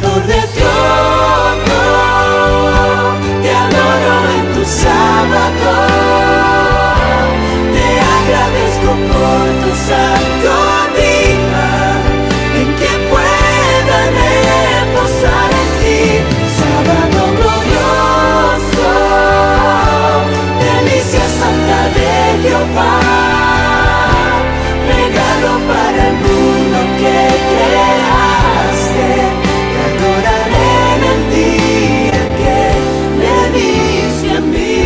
Creador de todo, te adoro en tu sábado. Te agradezco por tu santo día, en que pueda reposar en ti. Sábado glorioso, delicia santa de Jehová, regalo para el mundo que creaste. Te adoraré en el día que me diste a mí.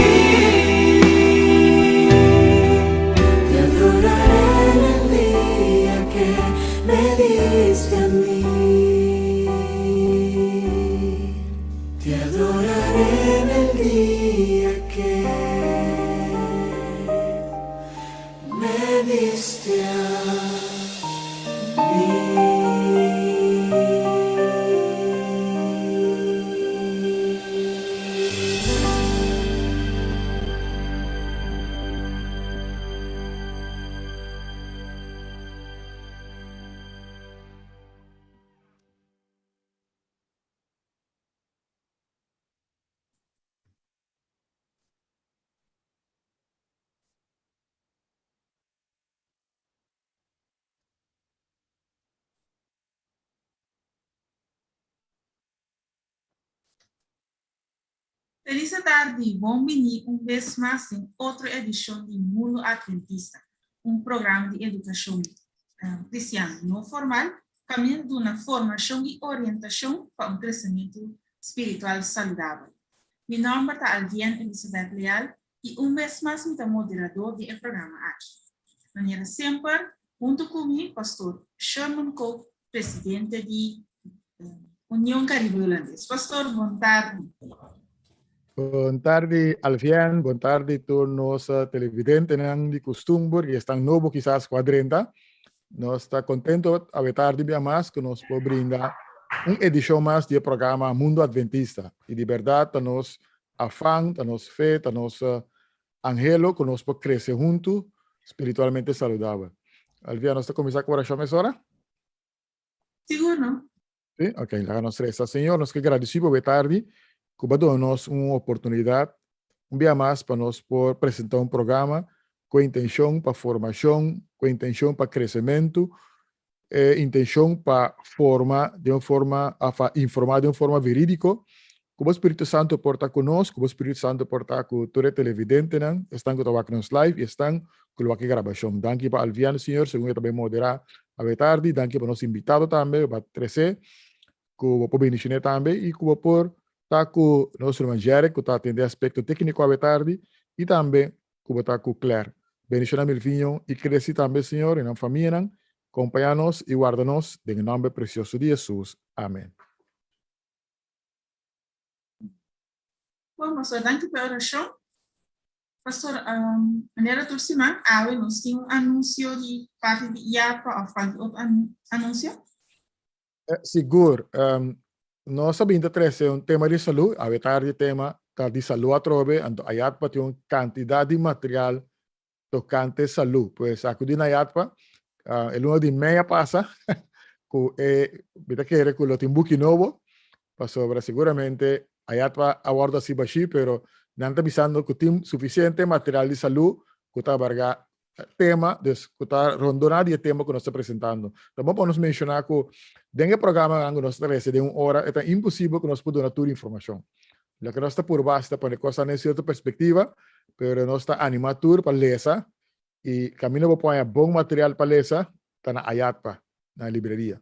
Te adoraré en el día que me diste a mí. Te adoraré en el día que me diste a mí. Felis tardi, bon bini un bes mas den otro edishon di Mundo Adventista, un programa di edukashon kristiano no formal, kaminda duna formashon i orientashon pa un kresementu spiritual saludabel. Mi nòmber ta Alvien Elisabeth Leal i un bes mas mi ta moderadó di e programa aki. Manera semper, huntu ku mi, Pastor Sherman Koop, presidente di Union Caribe Hulandes. Pastor, bon tardi. Bon tardi, Alvien. Bon tardi tur nos televidentenan di kustumber i esnan nobo kisas ku a drenta. Nos ta kontento awe tardi bia mas ku nos por brinda un edishon mas di e programa Mundo Adventista. I di bèrdat ta nos afan, ta nos fe, ta nos anhelo ku nos por krese huntu spiritualmente saludabel. Alvia, nos ta kuminsá ku orashon mesora? Sigur no. Sí? Ok, laga nos resa. Señor, nos ke gradisí bo tardi ku bo a duna nos un oportunidat un bia mas pa nos por presentá un programa ku e intenshon pa formashon, ku e intenshon pa kresementu, e intenshon pa forma den un forma òf pa informá den un forma verídiko, ku bo Spiritu Santu por ta ku nos, ku bo Spiritu Santu por ta ku tur e televidentenan, esnan ku ta wak nos live i esnan ku lo wak e grabashon. Danki pa Alviano, Señor, segun e ta bai moderá awe tardi. Danki pa nos invitado tambe, bo a tresé, ku bo por bendishoné tambe i ku bo por ta ku nos ruman Jerrick ku ta atendé aspekto tékniko awe tardi i tambe ku bo ta ku Claire. Bendishoná Milvinho i Cressy tambe, Señor, i nan famianan. Kompañá nos i warda nos den e nòmber presioso di Hesus. Amen. Bon, pastor, danki pa e orashon. Pastor, manera tur siman, awe nos tin un anunsio di parti di IAPA òf kualke otro anunsio? Sigur. Nos a bin ta trese un tema di salú. Awe tardi e tema ta di salú atrobe, anto IATPA tin un kantidat di material tokante salú. Pues akudí na IATPA e luna di mei a pasa ku e mi ta kere ku lo tin buki nobo pasobra seguramente IATPA a wòrdu hasi bashí pero nan ta bisando ku tin sufisiente material di salú ku ta abargá tema, dus ku ta rondoná di e tema ku nos ta presentando. Ta bon pa nos menshoná ku den e programanan ku nos ta trese den un ora e ta imposibel ku nos por duna tur informashon. Loke nos ta purba hasi ta pone kosnan den sierto perspektiva, pero nos ta animá tur pa lesa i kaminda bo por haña bon material pa lesa ta na Ayatpa, na libreria.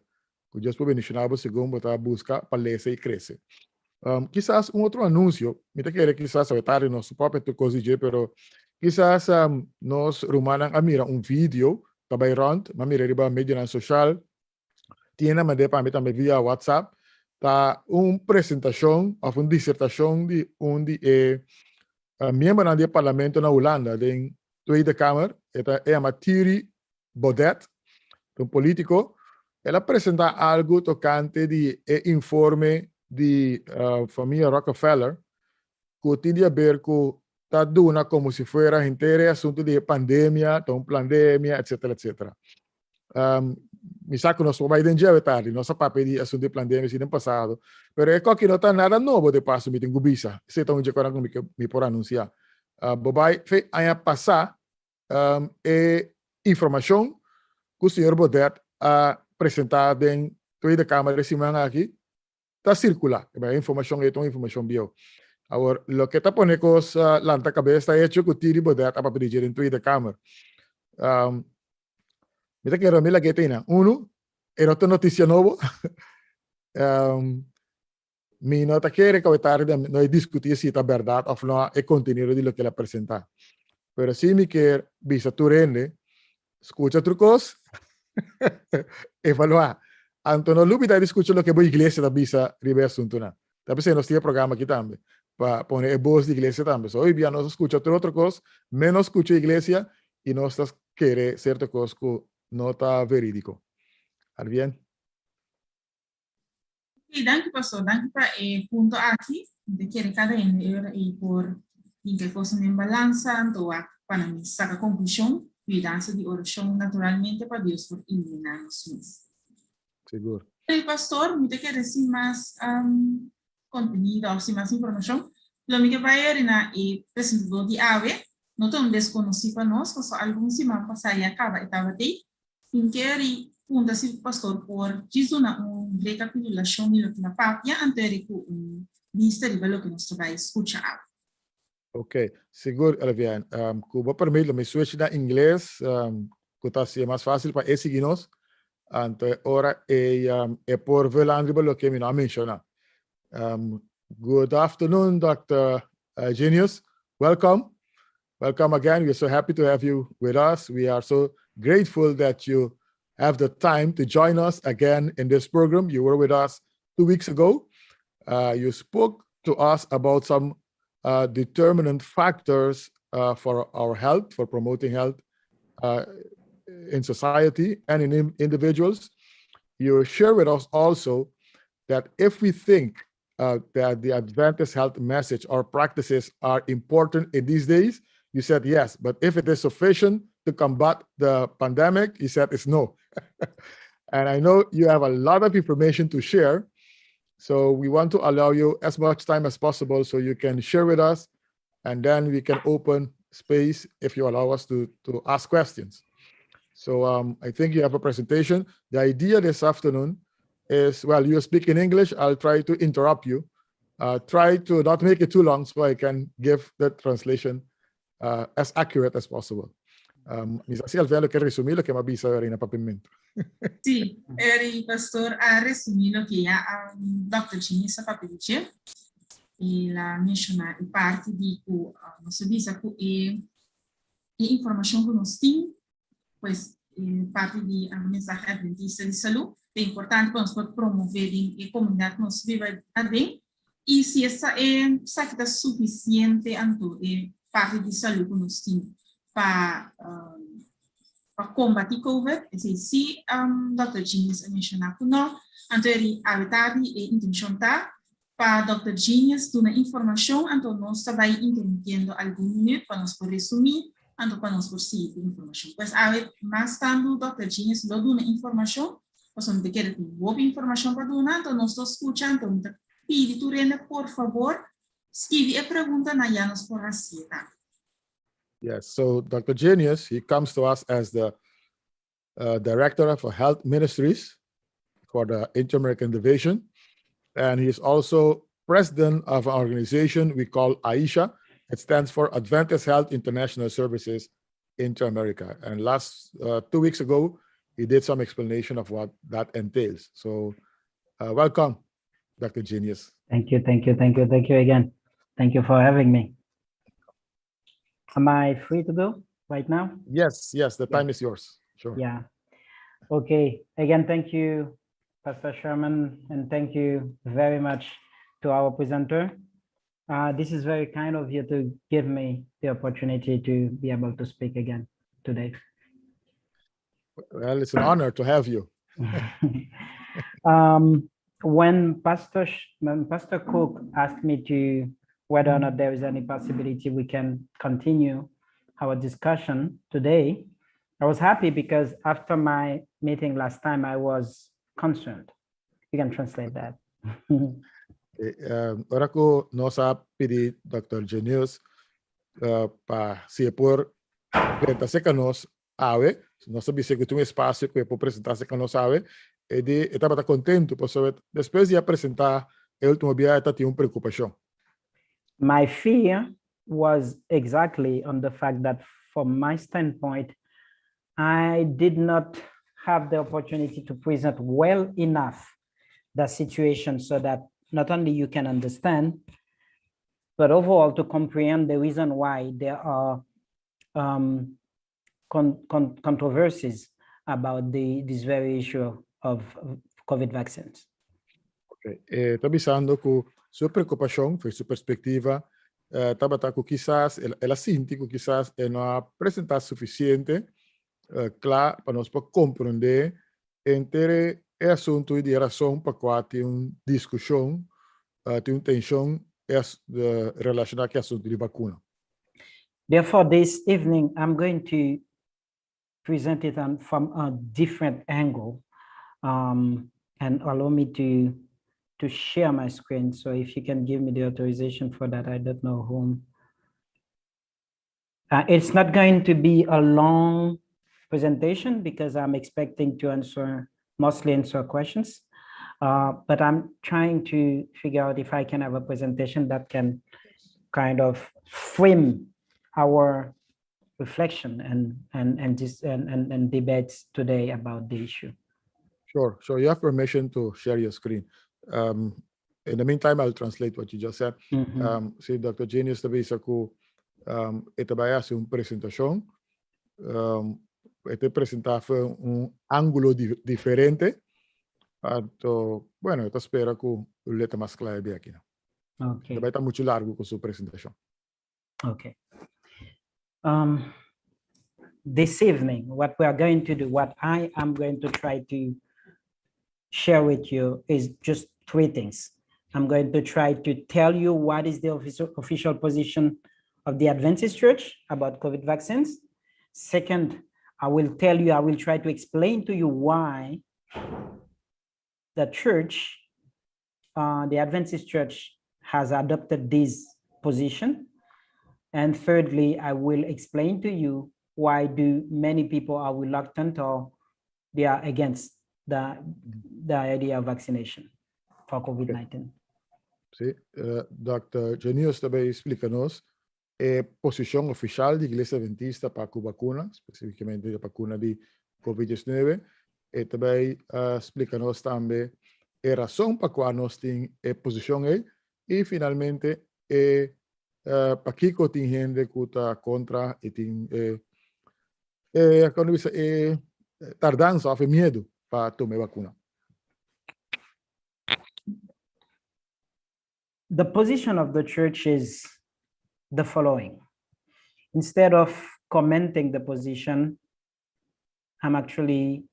Ku Dios por bendishoná bo segun bo ta buska pa lesa i krese. Kisas un otro anunsio, mi ta kere kisas awe tardi nos no papia tur kos di dje, pero kisas nos rumannan a mira un video ta bai rònt, mi a mira riba medionan soshal, Tiene mand'é pa mi tambe via WhatsApp, ta un presentashon òf un disertashon di un di e miembronan di e parlamento na Hulanda den Tweede Kamer, e ta e yama Thierry Baudet, ta un polítiko. El a presentá algu tokante di e informe di famia Rockefeller ku tin di aber ku ta duna komo si fuera henter e asuntu di e pandemia ta un plandemia etcetera etcetera. Mi sa ku nos por bai den dje tardi, nos a papia di asuntu di pandemia si den pasado, pero e koki no ta nada nobo de paso mi tin ku bisa. Esei ta un dje konan ku mi, mi por anunsiá. Bo bai fe aña pasá e informashon ku señor Baudet a presentá den Tweede Kamer e siman aki ta sirkulá. E informashon ei ta un informashon bieu. Awor, loke ta pone kos lanta kabes ta hecho ku Thierry Baudet a papia di dje den Tweede Kamer. Mi ta kere mi lag'é ta einan. Unu, e no ta notisia nobo. Mi no ta kere ku awe tardi no e diskutí si ta bèrdat òf no e kontenido di loke el a presentá. Pero sí mi kier bisa tur hende, skucha tur kos, evaluá. Anto no lubidá di skucha loke bo iglesia ta bisa riba e asuntunan. Ta p'esei nos tin e programa aki tambe, pa pone e bos di iglesia tambe. So hoy bia nos a skucha tur otro kos, menos skucha iglesia i nos ta kere sierto kos ku no ta verídiko. Arbien? Ok, danki pastor, danki pa e punto aki. Mi ta kere kada hende e ora ei por hinka e kosnan den balansa, anto wak pa nan mes saka konklushon, ku yudansa di orashon naturalmente pa Dios por iluminá nos mes. Sigur. Hey pastor, mi ta kere sin mas kontenido òf sin mas informashon, lo mi ke bai ori na e presentador di awe, no ta un deskonosí pa nos, pasobra algun siman pasá ya kaba e tabat'ei. Mi ke ri punta si pastor por djis duna un rekapitulashon di loke na papia anto e ri ku un bista riba loke nos ta bai skucha awe. Ok, sigur Elvian. Ku bo permit lo mi switch na ingles ku ta hasié mas fásil pa e sigui nos. Anto e ora ei e por vul aan riba loke mi no a menshoná. Good afternoon, Dòkter Genius. Welcome. Welcome again. We are so happy to have you with us. We are so grateful that you have the time to join us again in this program. You were with us 2 weeks ago. You spoke to us about some determinant factors for our health, for promoting health in society and in individuals. You share with us also that if we think that the Adventist health message or practices are important in these days, you said yes. But if it is sufficient to combat the pandemic, you said it's no. And I know you have a lot of information to share. So we want to allow you as much time as possible so you can share with us, and then we can open space if you allow us to ask questions. So I think you have a presentation. The idea this afternoon is, well, you speak in English. I'll try to interrupt you. Try to not make it too long so I can give the translation as accurate as possible. Mi sa si Alvelo ke resumí loke m'a bisa na papiamentu. Sí, e pastor a resumí loke ya Dr. Genius a papia di dje. El a menshoná e parti di ku nos a bisa ku e informashon ku nos tin, pues e parti di mensahe adventista di salú, ta importante pa nos por promové den e komunidat ku nos biba aden. I si esaki ta sufisiente anto e parti di salú ku nos tin pa kombatí COVID, esei sí Dòkter Genius a menshoná ku no. Anto e awe tardi e intenshon ta pa Dòkter Genius duna informashon, anto nos ta bai interrumpiendo algun minüt pa nos por resumí, anto pa nos por sigui ku informashon. Pues awe mas tantu Dòkter Genius lo duna informashon, pasobra mi ta kere tin hopi informashon pa duna, anto nos lo skucha, anto mi ta pidi tur hende por fabor skibi e preguntanan ya nos por hasié tambe. Yes, so Dr. Genius, he comes to us as the Director of Health Ministries for the Inter-American Division. And he is also president of an organization we call AHISA. It stands for Adventist Health International Services Inter-America. And last 2 weeks ago, he did some explanation of what that entails. So welcome, Dr. Genius. Thank you, thank you, thank you, thank you again. Thank you for having me. Am I free to go right now? Yes, the time is yours. Sure. Yeah. Okay. Again, thank you, Pastor Sherman, and thank you very much to our presenter. This is very kind of you to give me the opportunity to be able to speak again today. Well, it's an honor to have you. When Pastor Cook asked me to whether or not there is any possibility we can continue our discussion today, I was happy because after my meeting last time, I was concerned. You can translate that. Eh, ora ku nos a pidi Dr. Genius pa si e por presenta serka nos awe, nos a bisa ku tin un espasio ku e por presenta serka nos awe, e di e tabata kontentu pasobra despues di a presenta e ultimo bia e ta tin un preokupashon. My fear was exactly on the fact that from my standpoint, I did not have the opportunity to present well enough the situation so that not only you can understand, but overall to comprehend the reason why there are controversies about this very issue of COVID vaccines. Okay. E ta bisando ku su preokupashon, for su perspektiva, tabata ku kisas, el a sinti ku kisas e no a presentá sufisiente kla pa nos por komprondé henter e asuntu i di e rason pa kua tin un diskushon, tin un tenshon relashoná ku e asuntu di bakuna. Therefore, this evening, I'm going to present it from a different angle and allow me to share my screen. So if you can give me the authorization for that, I don't know whom. It's not going to be a long presentation because I'm expecting to answer mostly answer questions. But I'm trying to figure out if I can have a presentation that can kind of frame our reflection and debates today about the issue. Sure. So you have permission to share your screen. In the meantime, I'll translate what you just said. Si, Dr. Genius ta bisa ku e ta bai hasi un presentashon. E ta presentá un ángulo diferente. Anto, bueno, mi ta spera ku lo ta mas kla aki. No? Okay. Bai ta muchu largu ku su presentashon. Okay. This evening, what we are going to do, what I am going to try to share with you is just three things. I'm going to try to tell you what is the official position of the Adventist Church about COVID vaccines. Second, I will tell you, I will try to explain to you why the church, the Adventist Church has adopted this position. And thirdly, I will explain to you why do many people are reluctant or they are against the idea of vaccination for COVID-19. Si, Dr. Genius tambe a splika nos e posishon ofisial di Iglesia Adventista pa e vakuna, spesífikamente e vakuna di COVID-19, i tambe a splika nos tambe e rason pa kua nos tin e posishon ei, i finalmente e pakiko tin hende ku ta kontra i tin kon bisa e tardansa òf miedu pa tuma vakuna. The position of the church is the following. Instead of commenting the position, I'm actually,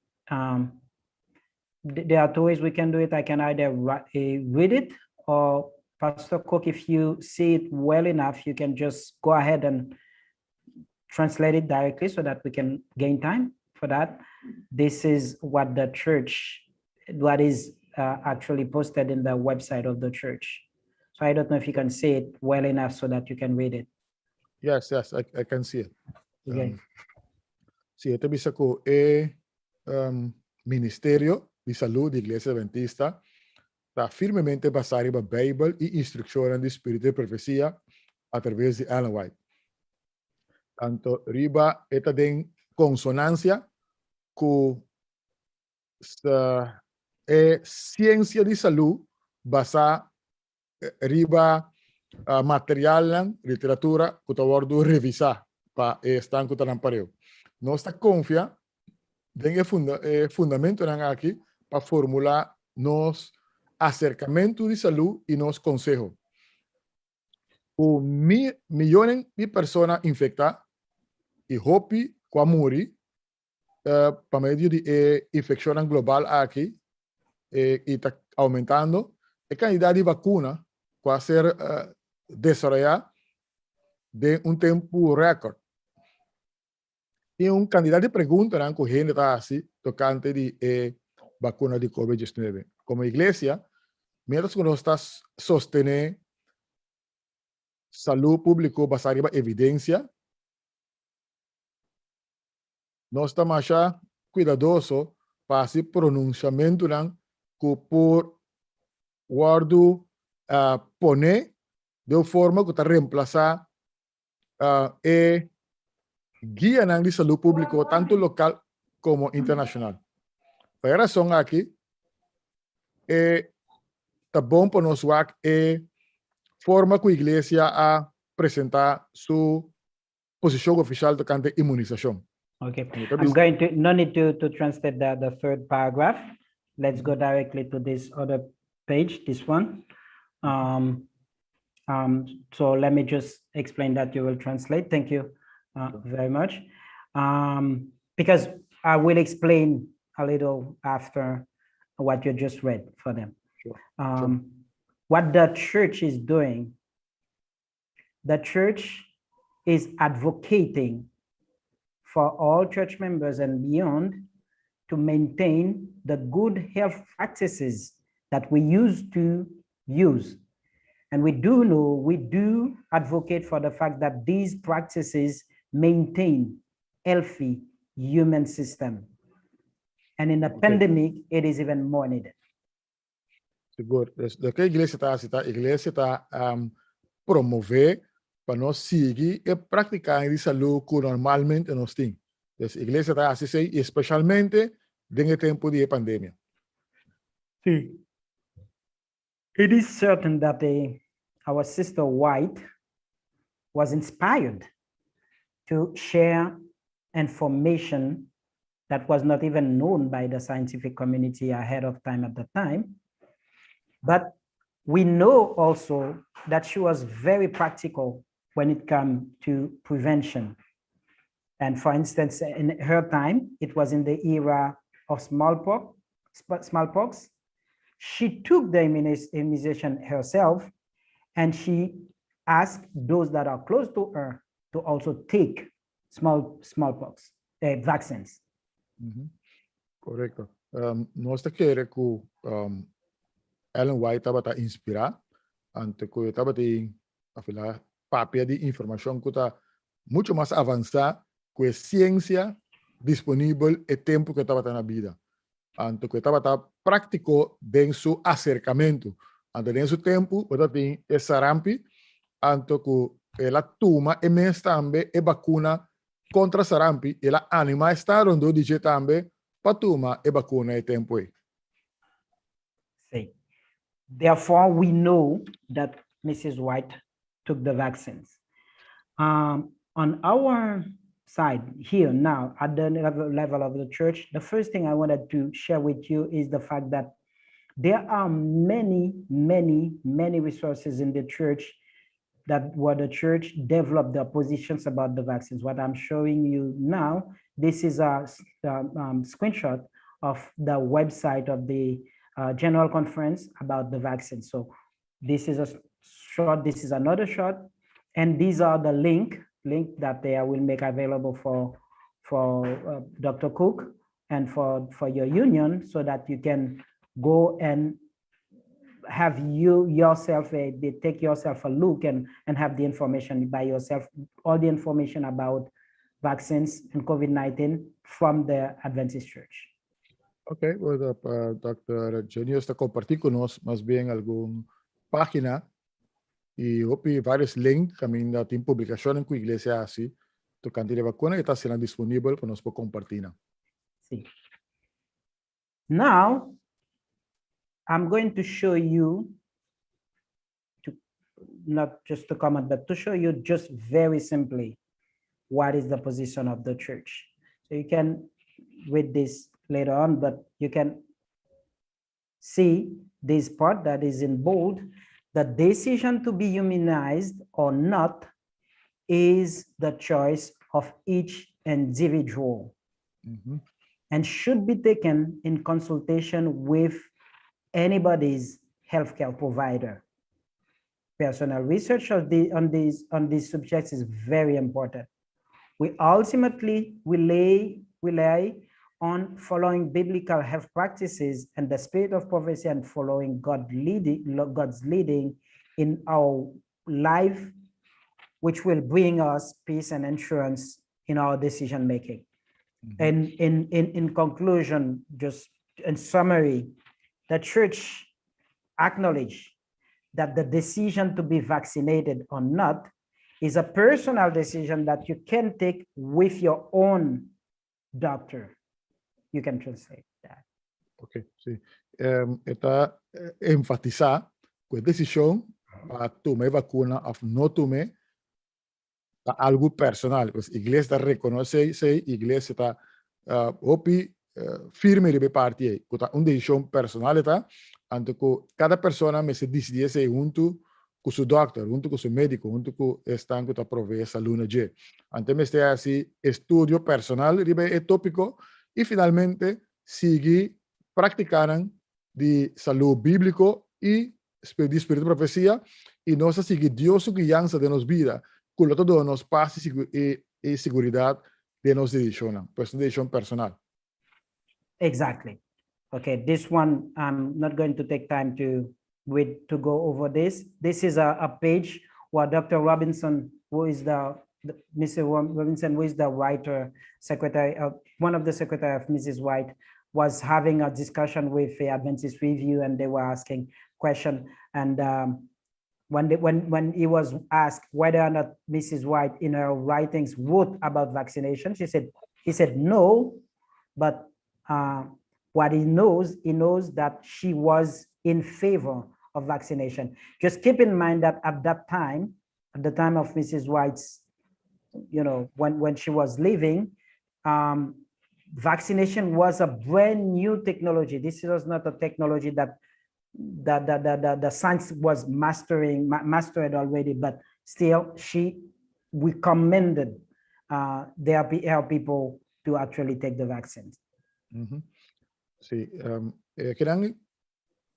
there are two ways we can do it. I can either read it or, Pastor Cook, if you see it well enough, you can just go ahead and translate it directly so that we can gain time for that. This is what the church, what is actually posted in the website of the church. So I don't know if you can see it well enough so that you can read it. Yes, I can see it. Okay. Si, ta bisa ku e Ministerio di Salú di Iglesia Adventista ta firmemente basá riba Beibel i instrukshon di Spiritu di Profesia a traves di Ellen White. Anto riba e ta den konsonansia ku e siensia di salú basá riba material, literatura ku ta wòrdu revisá pa esnan ku ta pareu. Nos ta konfia den e fundamentonan aki pa formulá nos aserkamentu di salú i nos konseho. Ku miónes di persona infektá i hopi ku a muri pa medio di e infekshon global aki i ta oumentando, e kantidat di vakuna ku a ser desaroyá den un tempu rekòrt. Tin un kantidat di preguntanan ku hende ta hasi tokante di e bakuna di Covid diesnuebe. Komo iglesia, miéntras ku nos ta sostené salú públiko basá riba evidensia, nos ta masha kuidadoso pa hasi pronunsiamentunan ku por wòrdu poné den un forma ku ta remplasá e guianan di salú públiko tantu lokal komo internashonal. Pa e rason aki e ta bon pa nos wak e forma ku iglesia a presentá su posishon ofishal tokante inmunisashon. Okay, I'm going to, no need to translate the third paragraph. Let's go directly to this other page, this one. So let me just explain that you will translate. Thank you very much. Because I will explain a little after what you just read for them. Sure. What the church is doing, the church is advocating for all church members and beyond to maintain the good health practices that we used to use. And we do know, we do advocate for the fact that these practices maintain healthy human system. And in a pandemic, it is even more needed. Sigur. Dus loke iglesia ta hasi ta, iglesia ta promové pa nos sigui e práktikanan di salú ku normalmente nos tin. Dus iglesia ta hasi esei, i espeshalmente den e tempu di e pandemia. Sí. It is certain that our sister White was inspired to share information that was not even known by the scientific community ahead of time at the time. But we know also that she was very practical when it came to prevention. And for instance, in her time, it was in the era of smallpox. smallpox. She took the immunization herself, and she asked those that are close to her to also take smallpox vaccines. Korekto. Nos ta kere ku Ellen White tabata inspirá, anto ku e tabatin afila papia di informashon ku ta muchu mas avansá ku e siensia disponibel e tempu ku e tabata na bida. Anto ku e tabata práktiko den su aserkamentu. Anto den su tempu bo ta tin e sarampi, anto ku el a tuma e mes tambe e bakuna kontra sarampi, el a animá esnan rondó di dje tambe pa tuma e bakuna e tempu ei. Sí. Therefore, we know that Mrs. White took the vaccines. On our side here now, at the level of the church, the first thing I wanted to share with you is the fact that there are many, many, many resources in the church that where the church developed their positions about the vaccines. What I'm showing you now, this is a screenshot of the website of the General Conference about the vaccine. So this is a shot, this is another shot, and these are the link that they will make available for Dr. Cook and for your union so that you can go and have you yourself a, take yourself a look and have the information by yourself, all the information about vaccines and COVID-19 from the Adventist Church. Ok, bueno, Dr. Genius ta kompartí ku nos mas bien algun página i hopi vários link kaminda tin publikashonnan ku iglesia a hasi tokante di vakuna i ta asina disponibel pa nos por kompartí nan. Sí. Now, I'm going to show you, to, not just to comment, but to show you just very simply what is the position of the church. So you can read this later on, but you can see this part that is in bold. The decision to be immunized or not is the choice of each individual and should be taken in consultation with anybody's healthcare provider. Personal research of the, on, these, on these subjects is very important. We ultimately rely on following biblical health practices and the spirit of prophecy and following God's leading in our life, which will bring us peace and assurance in our decision making. And in conclusion, just in summary, the church acknowledge that the decision to be vaccinated or not is a personal decision that you can take with your own doctor. You can translate that. Ok, si. E ta enfatisá ku e desishon pa tuma e vakuna òf no tuma ta algu personal. Pues iglesia ta rekonosé esei, iglesia ta hopi firme riba e parti ei, ku ta un desishon personal e ta, anto ku kada persona mester disidí esei huntu ku su dòkter, huntu ku su médiko, huntu ku esnan ku ta proveé salú na dje. Anto e mester hasi estudio personal riba e tópiko i finalmente sigui práktikanan di salú bíbliko i di spiritu profesia i nos ta sigui Dios su guiansa den nos bida ku lo ta duna nos pas i siguridat den nos desishonnan. Pues un desishon personal. Exactly. Okay, this one, I'm not going to take time to read, to go over this. This is a page where Dr. Robinson, who is the Mr. Robinson, who is the writer, secretary, one of the secretary of Mrs. White, was having a discussion with the Adventist Review, and they were asking question. And when he was asked whether or not Mrs. White in her writings wrote about vaccination, he said no, but what he knows that she was in favor of vaccination. Just keep in mind that at that time, at the time of Mrs. White's, when she was living, vaccination was a brand new technology. This was not a technology that the science was mastered already, but still she recommended her people to actually take the vaccines. Si, kinan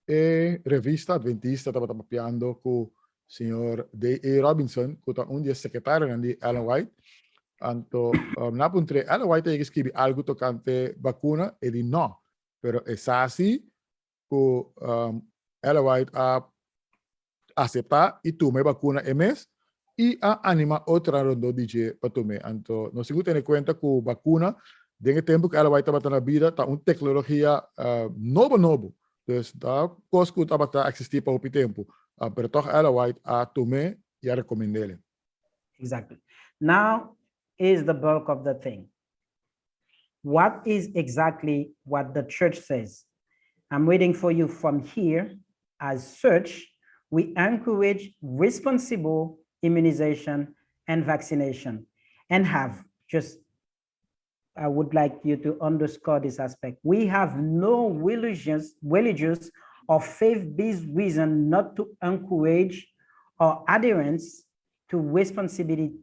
e revista Adventista tabata papiando ku señor D. A. Robinson, ku ta un di e sekretarionan di Ellen White. Anto, nan a puntr'é, Ellen White a skirbi algu tokante vakuna? E di no. Pero e sa si ku Ellen White a aseptá i tuma e vakuna e mes i a animá otro rondó di dje pa tum'é. Anto, nos tin ku tene kuenta ku vakuna, den e tempu ku Ellen White tabata na bida, ta un teknologia nobo nobo. Dus ta kos ku tabata eksistí pa hopi tempu. Pero tòg Ellen White a tum'é i a rekomend'é. Exactly. Now is the bulk of the thing. What is exactly what the church says? I'm reading for you from here. As such, we encourage responsible immunization and vaccination and have just, I would like you to underscore this aspect. We have no religious or faith-based reason not to encourage our adherents to responsibly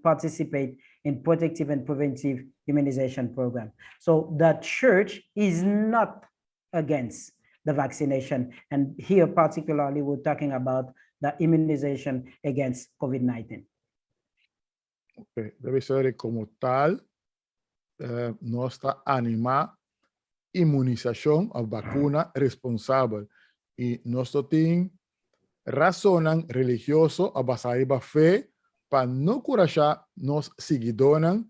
participate in protective and preventive immunization program. So the church is not against the vaccination. And here particularly, we're talking about the immunization against COVID-19. Ok, debe ser komo tal, nos ta animá inmunisashon òf vakuna responsabel. I nos no tin rason religioso òf basá riba fe pa no enkurashá nos siguidónan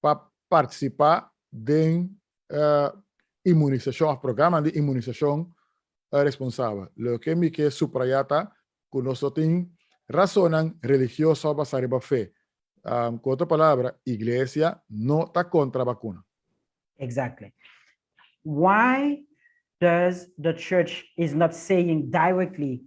pa partisipá den inmunisashon òf programa di inmunisashon responsabel. Loke mi ke suprayá ta ku nos no tin rason religioso basá riba fe. Ku otro palabra, iglesia no ta kontra vakuna. Exactly. Why does the church is not saying directly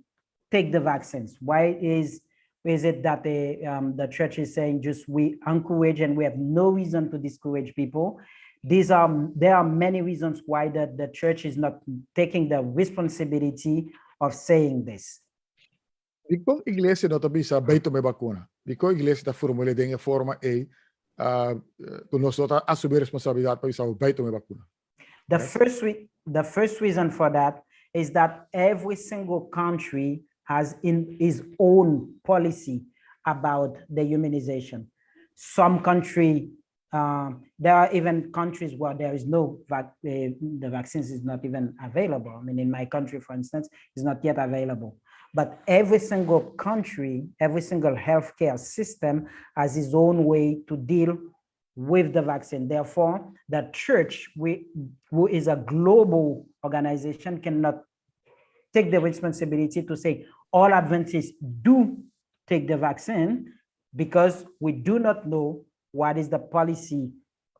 take the vaccines? Why is it that the church is saying just we encourage and we have no reason to discourage people? There are many reasons why the church is not taking the responsibility of saying this. Dikon iglesia no ta bisa bai tuma vakuna? Dikon iglesia ta formulá den forma e ku nos no ta asumí responsabilidat pa bisa bai tuma vakuna? The first reason for that is that every single country has in its own policy about the immunization. Some country, there are even countries where there is no vac the vaccines is not even available. I mean, in my country, for instance, is not yet available. But every single country, every single healthcare system has its own way to deal with the vaccine. Therefore, the church, who is a global organization, cannot take the responsibility to say all Adventists do take the vaccine because we do not know what is the policy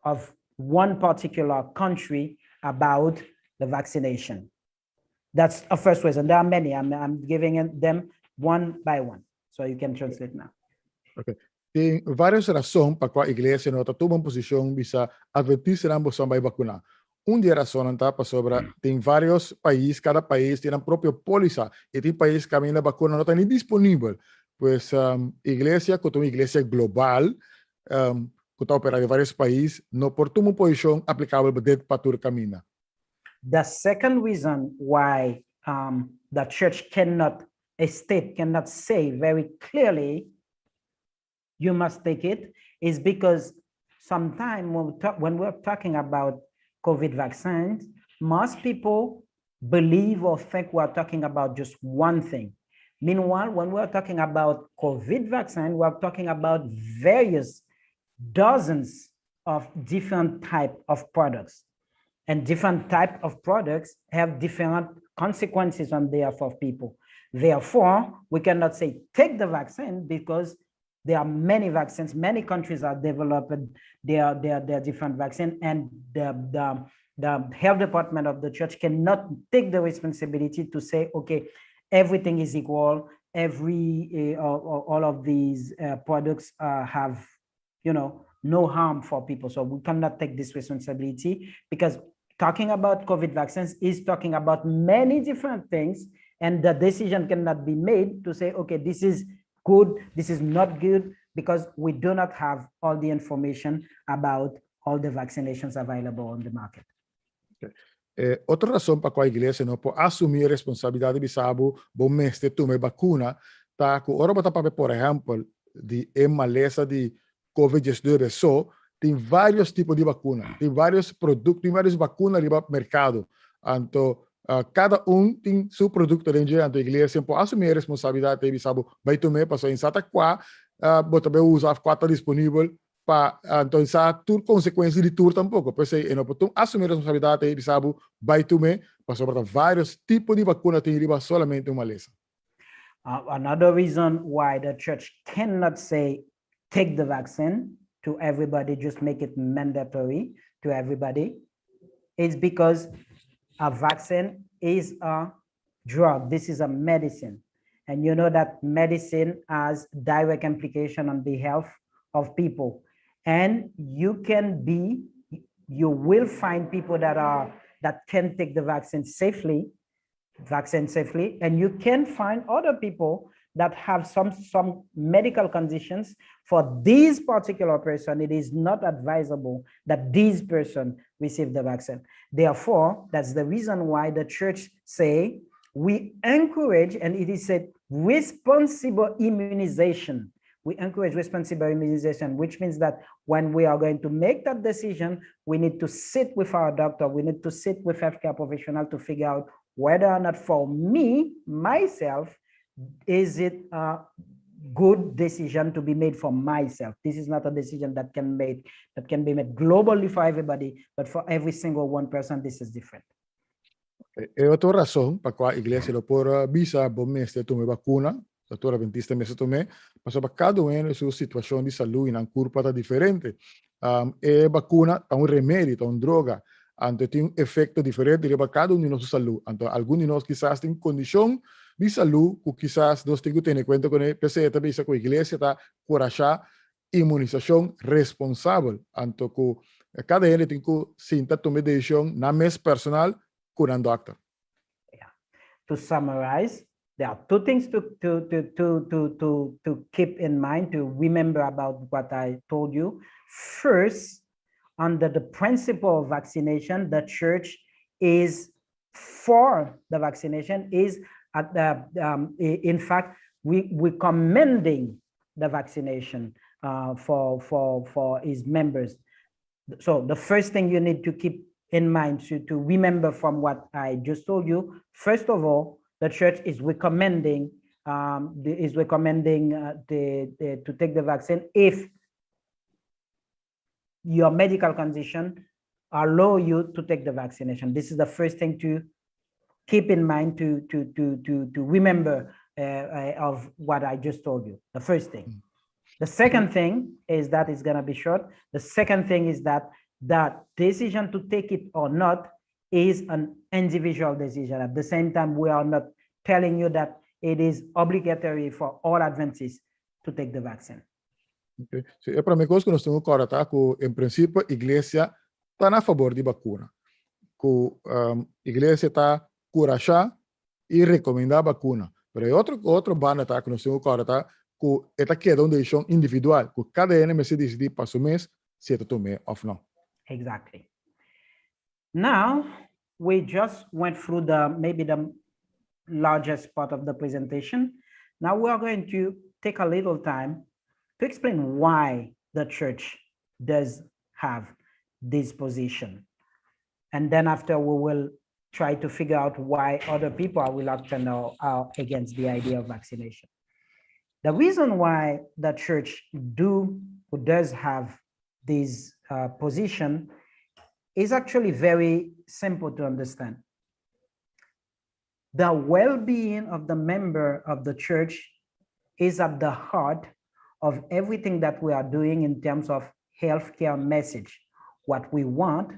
of one particular country about the vaccination. That's a first reason. There are many. I'm giving them one by one. So you can translate now. Okay. Tin vários rason pa kua iglesia no ta tuma un posishon bisa atventistanan boso bai vakuná. Un di e rasonnan ta pasobra tin vários pais, kada pais tin nan propio pólisa i tin pais kaminda bakuna no ta ni disponibel. Pues iglesia ku ta un iglesia global ku ta operá den vários pais no por tuma un posishon aplikabel pa tur kaminda. The second reason why the church cannot, a state cannot say very clearly you must take it is because sometimes when we're talking about COVID vaccines, most people believe or think we're talking about just one thing. Meanwhile, when we're talking about COVID vaccine, we're talking about various dozens of different type of products. And different type of products have different consequences on behalf of people. Therefore, we cannot say take the vaccine because there are many vaccines. Many countries are developing their different vaccine, and the health department of the church cannot take the responsibility to say, "Okay, everything is equal. All of these products have no harm for people." So we cannot take this responsibility because talking about COVID vaccines is talking about many different things, and the decision cannot be made to say, "Okay, this is good, this is not good," because we do not have all the information about all the vaccinations available on the market. Otro rason pa kua iglesia no por asumí responsabilidat di bisa bo bo mester tuma vakuna ta ku ora bo ta papia, por ehèmpel, di e malesa di COVID-19, so tin vários tipo di vakuna, tin vários produkto, tin vários vakuna riba merkado. Anto, kada un tin su produkto den. Anto iglesia por asumí responsabilidat di bisa bo bai tuma, paso e n' sa ta kua bo ta bai usa, kua ta disponibel pa, anto n' sa tur konsekuensia di tur tampoko. Pues e no por asumí responsabilidat di bisa bo bai tuma, pasobra vários tipo di vakuna tin riba solamente un malesa. Another reason why the church cannot say take the vaccine to everybody, just make it mandatory to everybody, is because a vaccine is a drug. This is a medicine. And you know that medicine has direct implication on the health of people. And you will find people that can take the vaccine safely, and you can find other people that have some medical conditions. For this particular person, it is not advisable that this person receive the vaccine. Therefore, that's the reason why the church say we encourage, and it is a responsible immunization. We encourage responsible immunization, which means that when we are going to make that decision, we need to sit with our doctor, we need to sit with healthcare professional to figure out whether or not for me, myself, is it a good decision to be made for myself. This is not a decision that can be made globally for everybody, but for every single one person, this is different. E otro rason pa kua iglesia no por bisa bo mester tuma vakuna, tur atventista mester tuma, pasobra kada un su situashon di salú i nan kurpa ta diferente. E vakuna ta un remedi, ta un droga, anto tin un efekto diferente riba kada un di nos salú. Anto algun di nos kisas tin kondishon di salú ku kisas nos tin ku tene kuenta kuné. P'esei ta bisa ku iglesia ta enkurashá inmunisashon responsabel. Anto ku kada hende tin ku sinta tuma desishon nan mes personal ku nan dòkter. Yeah. To summarize, there are two things to keep in mind, to remember about what I told you. First, under the principle of vaccination, the church is for the vaccination, is at the, in fact, we commending the vaccination. for his members. So the first thing you need to keep in mind to remember from what I just told you, first of all, the church is recommending to take the vaccine if your medical condition allow you to take the vaccination. This is the first thing to keep in mind, to remember of what I just told you. The first thing. The second thing is that it's gonna be short. The second thing is that that decision to take it or not is an individual decision. At the same time, we are not telling you that it is obligatory for all Adventists to take the vaccine. Okay. Si, e promé kos ku nos tin ku kòrda ta ku en prinsipio iglesia ta na fabor di vakuna. Ku iglesia ta kurashá i rekomendá vakuna. Pero e otro banda ta ku nos tin ku kòrda ta ku e ta keda un desishon individual, ku kada hende mester disidí pa su mes si e ta tum'é òf no. Exactly. Now, we just went through the maybe the largest part of the presentation. Now we are going to take a little time to explain why the church does have this position. And then after, we will try to figure out why other people are reluctant or are against the idea of vaccination. The reason why the church do or does have this position is actually very simple to understand. The well-being of the member of the church is at the heart of everything that we are doing in terms of healthcare message. What we want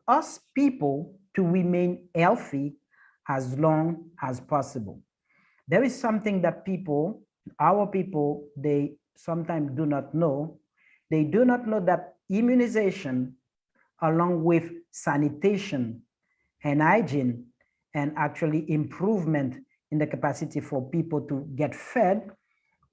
us people to remain healthy as long as possible. There is something that people, our people, they sometimes do not know. They do not know that immunization, along with sanitation and hygiene, and actually improvement in the capacity for people to get fed,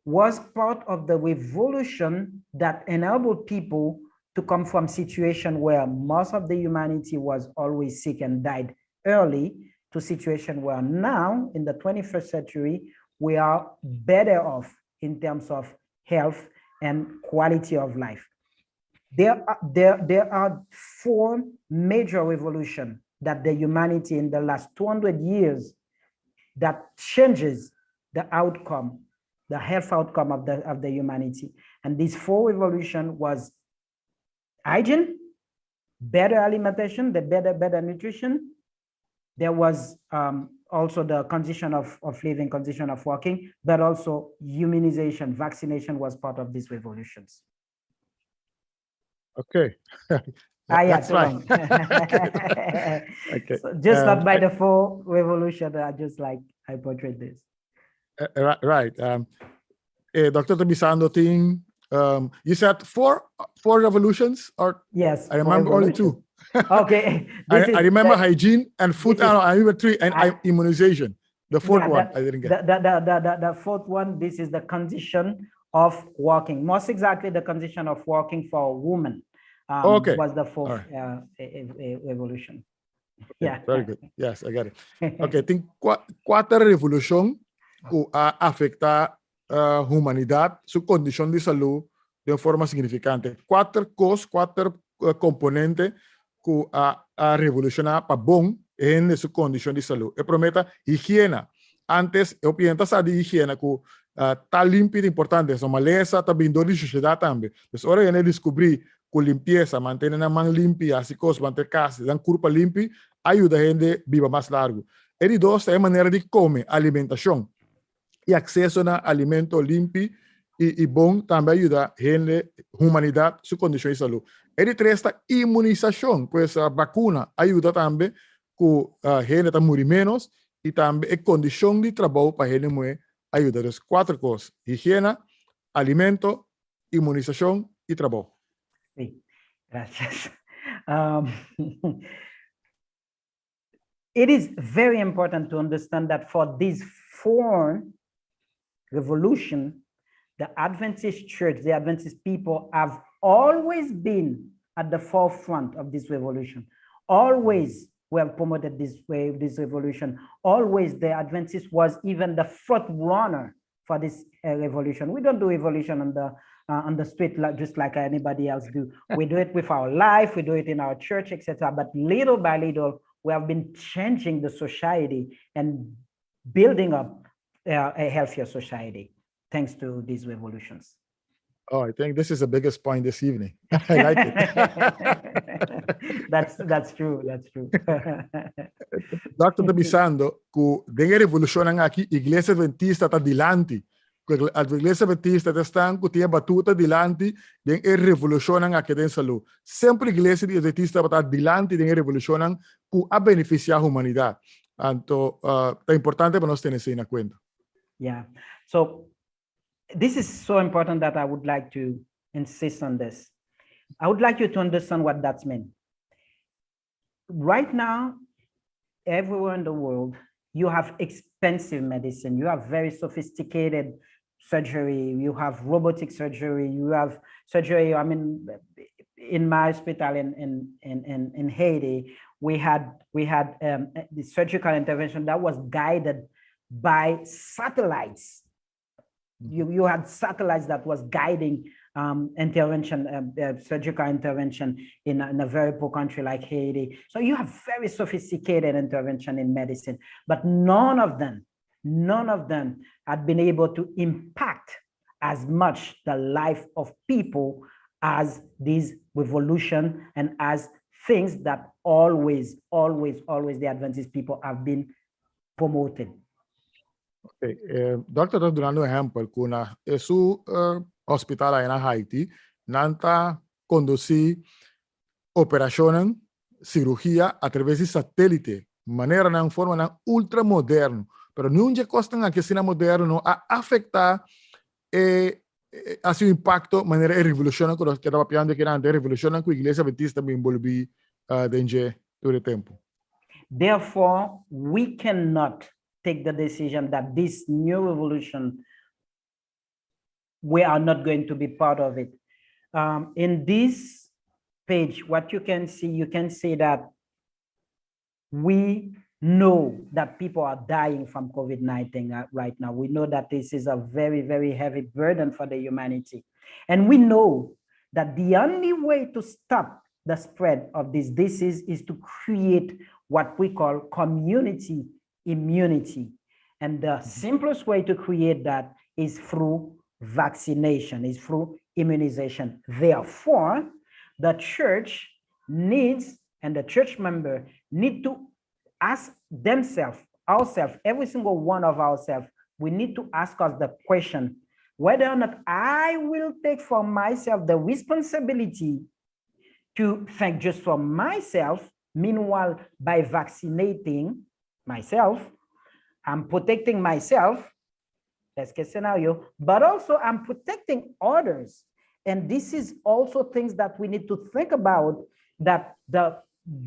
was part of the revolution that enabled people to come from situation where most of the humanity was always sick and died early to situation where now in the 21st century, we are better off in terms of health and quality of life. There are four major revolutions that the humanity in the last 200 years that changes the outcome, the health outcome of the humanity. And these four revolution was hygiene, better alimentation, the better nutrition. There was also the condition of living, condition of working, but also immunization, vaccination was part of these revolutions. Okay. Ah, yeah, That's too right. long. Okay. So just not by the four revolution, I just like I portrayed this. Right. Dr. Ta bisando tin, you said four revolutions, or Yes. I four remember only revolutions. two. Okay. This I is remember hygiene and food. No, I remember three and immunization. The fourth one I didn't get. The fourth one, this is the condition of working. Most exactly the condition of working for a woman was the fourth revolution. Yeah. Very good. Yes, I got it. Okay, tin kuater revolushon ku a afektá humanidat, su kondishon di salú di un forma signifikante. Kuater kos, kuater komponente ku a revolushoná pa bon hende su kondishon di salú. E promé ta higiena. Antes, e opinion sa di higiena ku ta limpi ta importante, so malesa ta bin di sosiedat tambe. Pues ora hende deskubrí ku limpiesa, mantené nan man limpi, asina kos, mantené kas, nan kurpa limpi, a yuda hende biba mas largu. E di dos e manera di kome, alimentashon. I akseso na alimento limpi i bon tambe a yuda hende, humanidat, su kondishon di salú. E di tres ta imunisashon, pues vakuna a yuda tambe ku hende ta muri menos i tambe e kondishon di trabou pa hende muhé a yuda. Dus kuater kos: higiena, alimento, imunisashon i trabou. Sí, gracias. It is very important to understand that for this four revolution, the Adventist Church, the Adventist people have always been at the forefront of this revolution. Always we have promoted this way, this revolution. Always the Adventist was even the front runner for this revolution. We don't do revolution on the on the street like, just like anybody else do. We do it with our life, we do it in our church, etc. But little by little, we have been changing the society and building up a healthier society thanks to these revolutions. Oh, I think this is the biggest point this evening. I like it. That's true. That's true. Doctor ta bisando ku den e revolushonnan aki Iglesia Adventista ta dilanti. Ku Iglesia Adventista ta esnan ku tin e batuta dilanti den e revolushonnan aki den salú. Semper Iglesia di Adventista tabata dilanti den e revolushonnan ku a benefisiá humanidat. Anto ta importante pa nos tene esei na kuenta. Yeah. So this is so important that I would like to insist on this. I would like you to understand what that's meant. Right now, everywhere in the world, you have expensive medicine, you have very sophisticated surgery, you have robotic surgery, you have surgery. I mean, in my hospital in Haiti, we had the surgical intervention that was guided by satellites. You had satellites that was guiding intervention, surgical intervention in a very poor country like Haiti. So you have very sophisticated intervention in medicine, but none of them had been able to impact as much the life of people as this revolution and as things that always, always, always the Adventist people have been promoted. Okay. Dokter ta dunando ehèmpel ku na su hospital ei na Haiti, nan ta kondusí operashonnan, sirugia a traves di satélite, maneranan, formanan ultramoderno. Pero niun dje kosnan aki asina moderno no a afektá e hasi un impakto manera e revolushonnan ku nos keda papiando aki antes, e revolushonnan ku Iglesia Adventista a enbolbí den dje tur e tempu. Therefore, we cannot take the decision that this new revolution, we are not going to be part of it. In this page, what you can see that we know that people are dying from COVID-19 right now. We know that this is a very, very heavy burden for the humanity. And we know that the only way to stop the spread of this disease is to create what we call community immunity. And the simplest way to create that is through vaccination, is through immunization. Therefore, the church needs, and the church member need to ask themselves, ourselves, every single one of ourselves, we need to ask us the question, whether or not I will take for myself the responsibility to think just for myself. Meanwhile, by vaccinating myself, I'm protecting myself, best case scenario, but also I'm protecting others. And this is also things that we need to think about, that the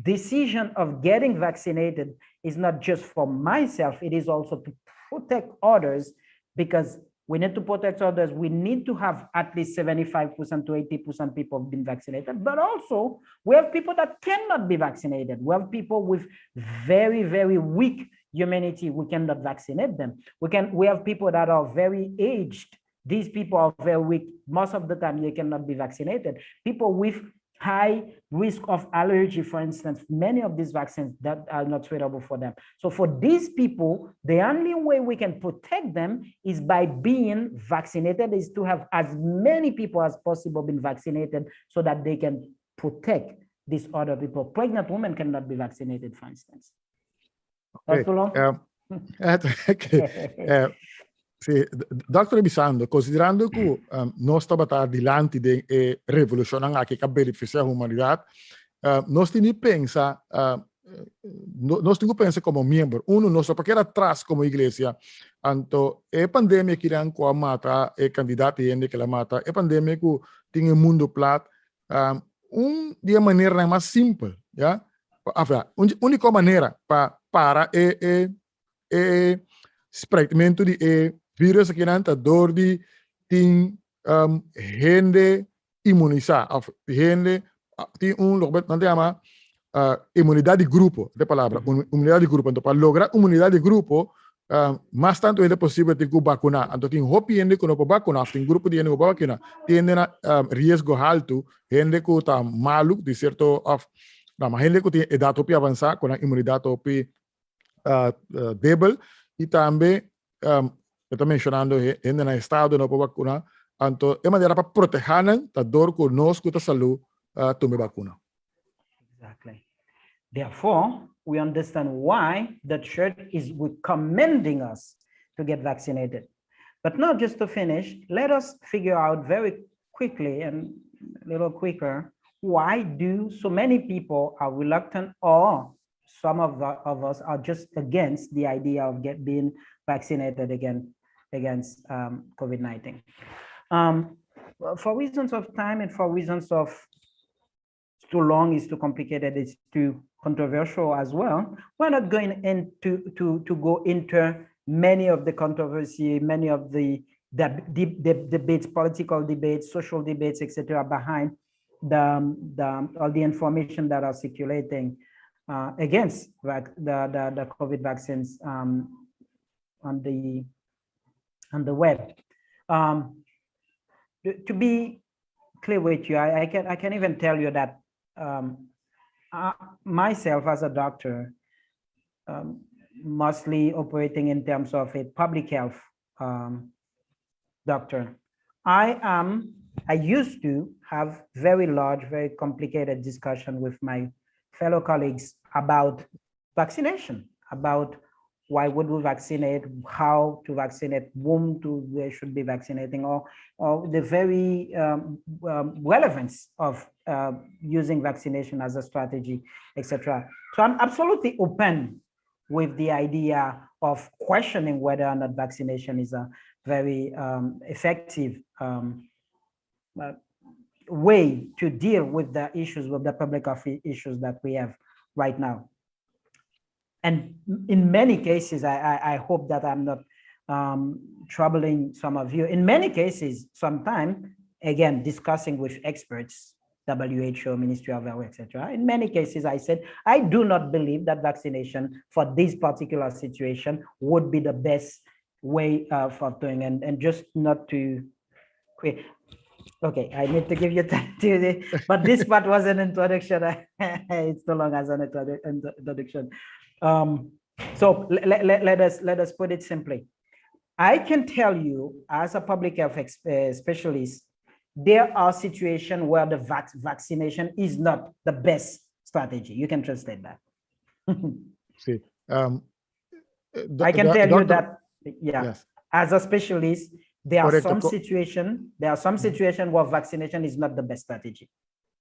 decision of getting vaccinated is not just for myself, it is also to protect others, because we need to protect others. We need to have at least 75% to 80% people have been vaccinated, but also we have people that cannot be vaccinated. We have people with very, very weak immunity. We cannot vaccinate them. We have people that are very aged. These people are very weak. Most of the time they cannot be vaccinated. People with high risk of allergy, for instance, many of these vaccines that are not suitable for them. So for these people, the only way we can protect them is by being vaccinated, is to have as many people as possible been vaccinated so that they can protect these other people. Pregnant women cannot be vaccinated, for instance. Okay. That's too long? Okay. Si, dokter bisando, konsiderando ku nos tabata dilanti den e revolushon aki ku a benefisiá humanidat, nos tin ku pensa, nos tin ku pensa komo miembro. Uno, nos no por keda atras komo iglesia. Anto, e pandemia ku nan ku a mata e kantidat di hende ku el a mata, e pandemia ku tin e mundu plat, un di e maneranan mas simpel, ya? Af, un úniko manera pa para e spreidmentu di e virus aki nan ta dor di tin hende imunisá, òf hende tin un loke nan ta yama inmunidat di grupo, e palabra, inmunidat di grupo. Anto pa logra inmunidat di grupo. Mas tantu hende posibel tin ku bakuná. Anto tin hopi hende ku no por bakuná òf tin grupo di hende ku por bakuná. Tin hende na riesgo haltu, hende ku ta malu di sierto òf no, ma hende ku tin edat hopi avansá, ku nan inmunidat hopi debel i tambe e ta menshonando hende na estado no por bakuná. Anto e manera pa protehá nan ta dor ku nos ku ta salú tuma e bakuna. Exactly. Therefore, we understand why the church is recommending us to get vaccinated. But now, just to finish, let us figure out very quickly and a little quicker, why do so many people are reluctant or some of us are just against the idea of being vaccinated again against COVID-19. For reasons of time and for reasons of it's too long, it's too complicated, it's too controversial as well. We're not going into to go into many of the controversy, many of the debates, political debates, social debates, etc., behind the all the information that are circulating against the COVID vaccines on the web. To be clear with you, I can even tell you that I, myself as a doctor, mostly operating in terms of a public health doctor, I used to have very large, very complicated discussion with my fellow colleagues about vaccination, about why would we vaccinate, how to vaccinate, whom to they should be vaccinating, or the very relevance of using vaccination as a strategy, etc. So I'm absolutely open with the idea of questioning whether or not vaccination is a very effective way to deal with the issues, with the public health issues that we have right now. And in many cases, I hope that I'm not troubling some of you. In many cases, sometimes, again, discussing with experts, WHO, Ministry of Health, etc. In many cases, I said, I do not believe that vaccination for this particular situation would be the best way for doing, and just not to create. Okay, I need to give you time to, but this part was an introduction. It's too long as an introduction. So let us put it simply. I can tell you as a public health specialist, there are situations where the vaccination is not the best strategy. You can translate that. Si. I can tell you Doctor- that, yeah, as a specialist, there are some situation, there are some situation where vaccination is not the best strategy.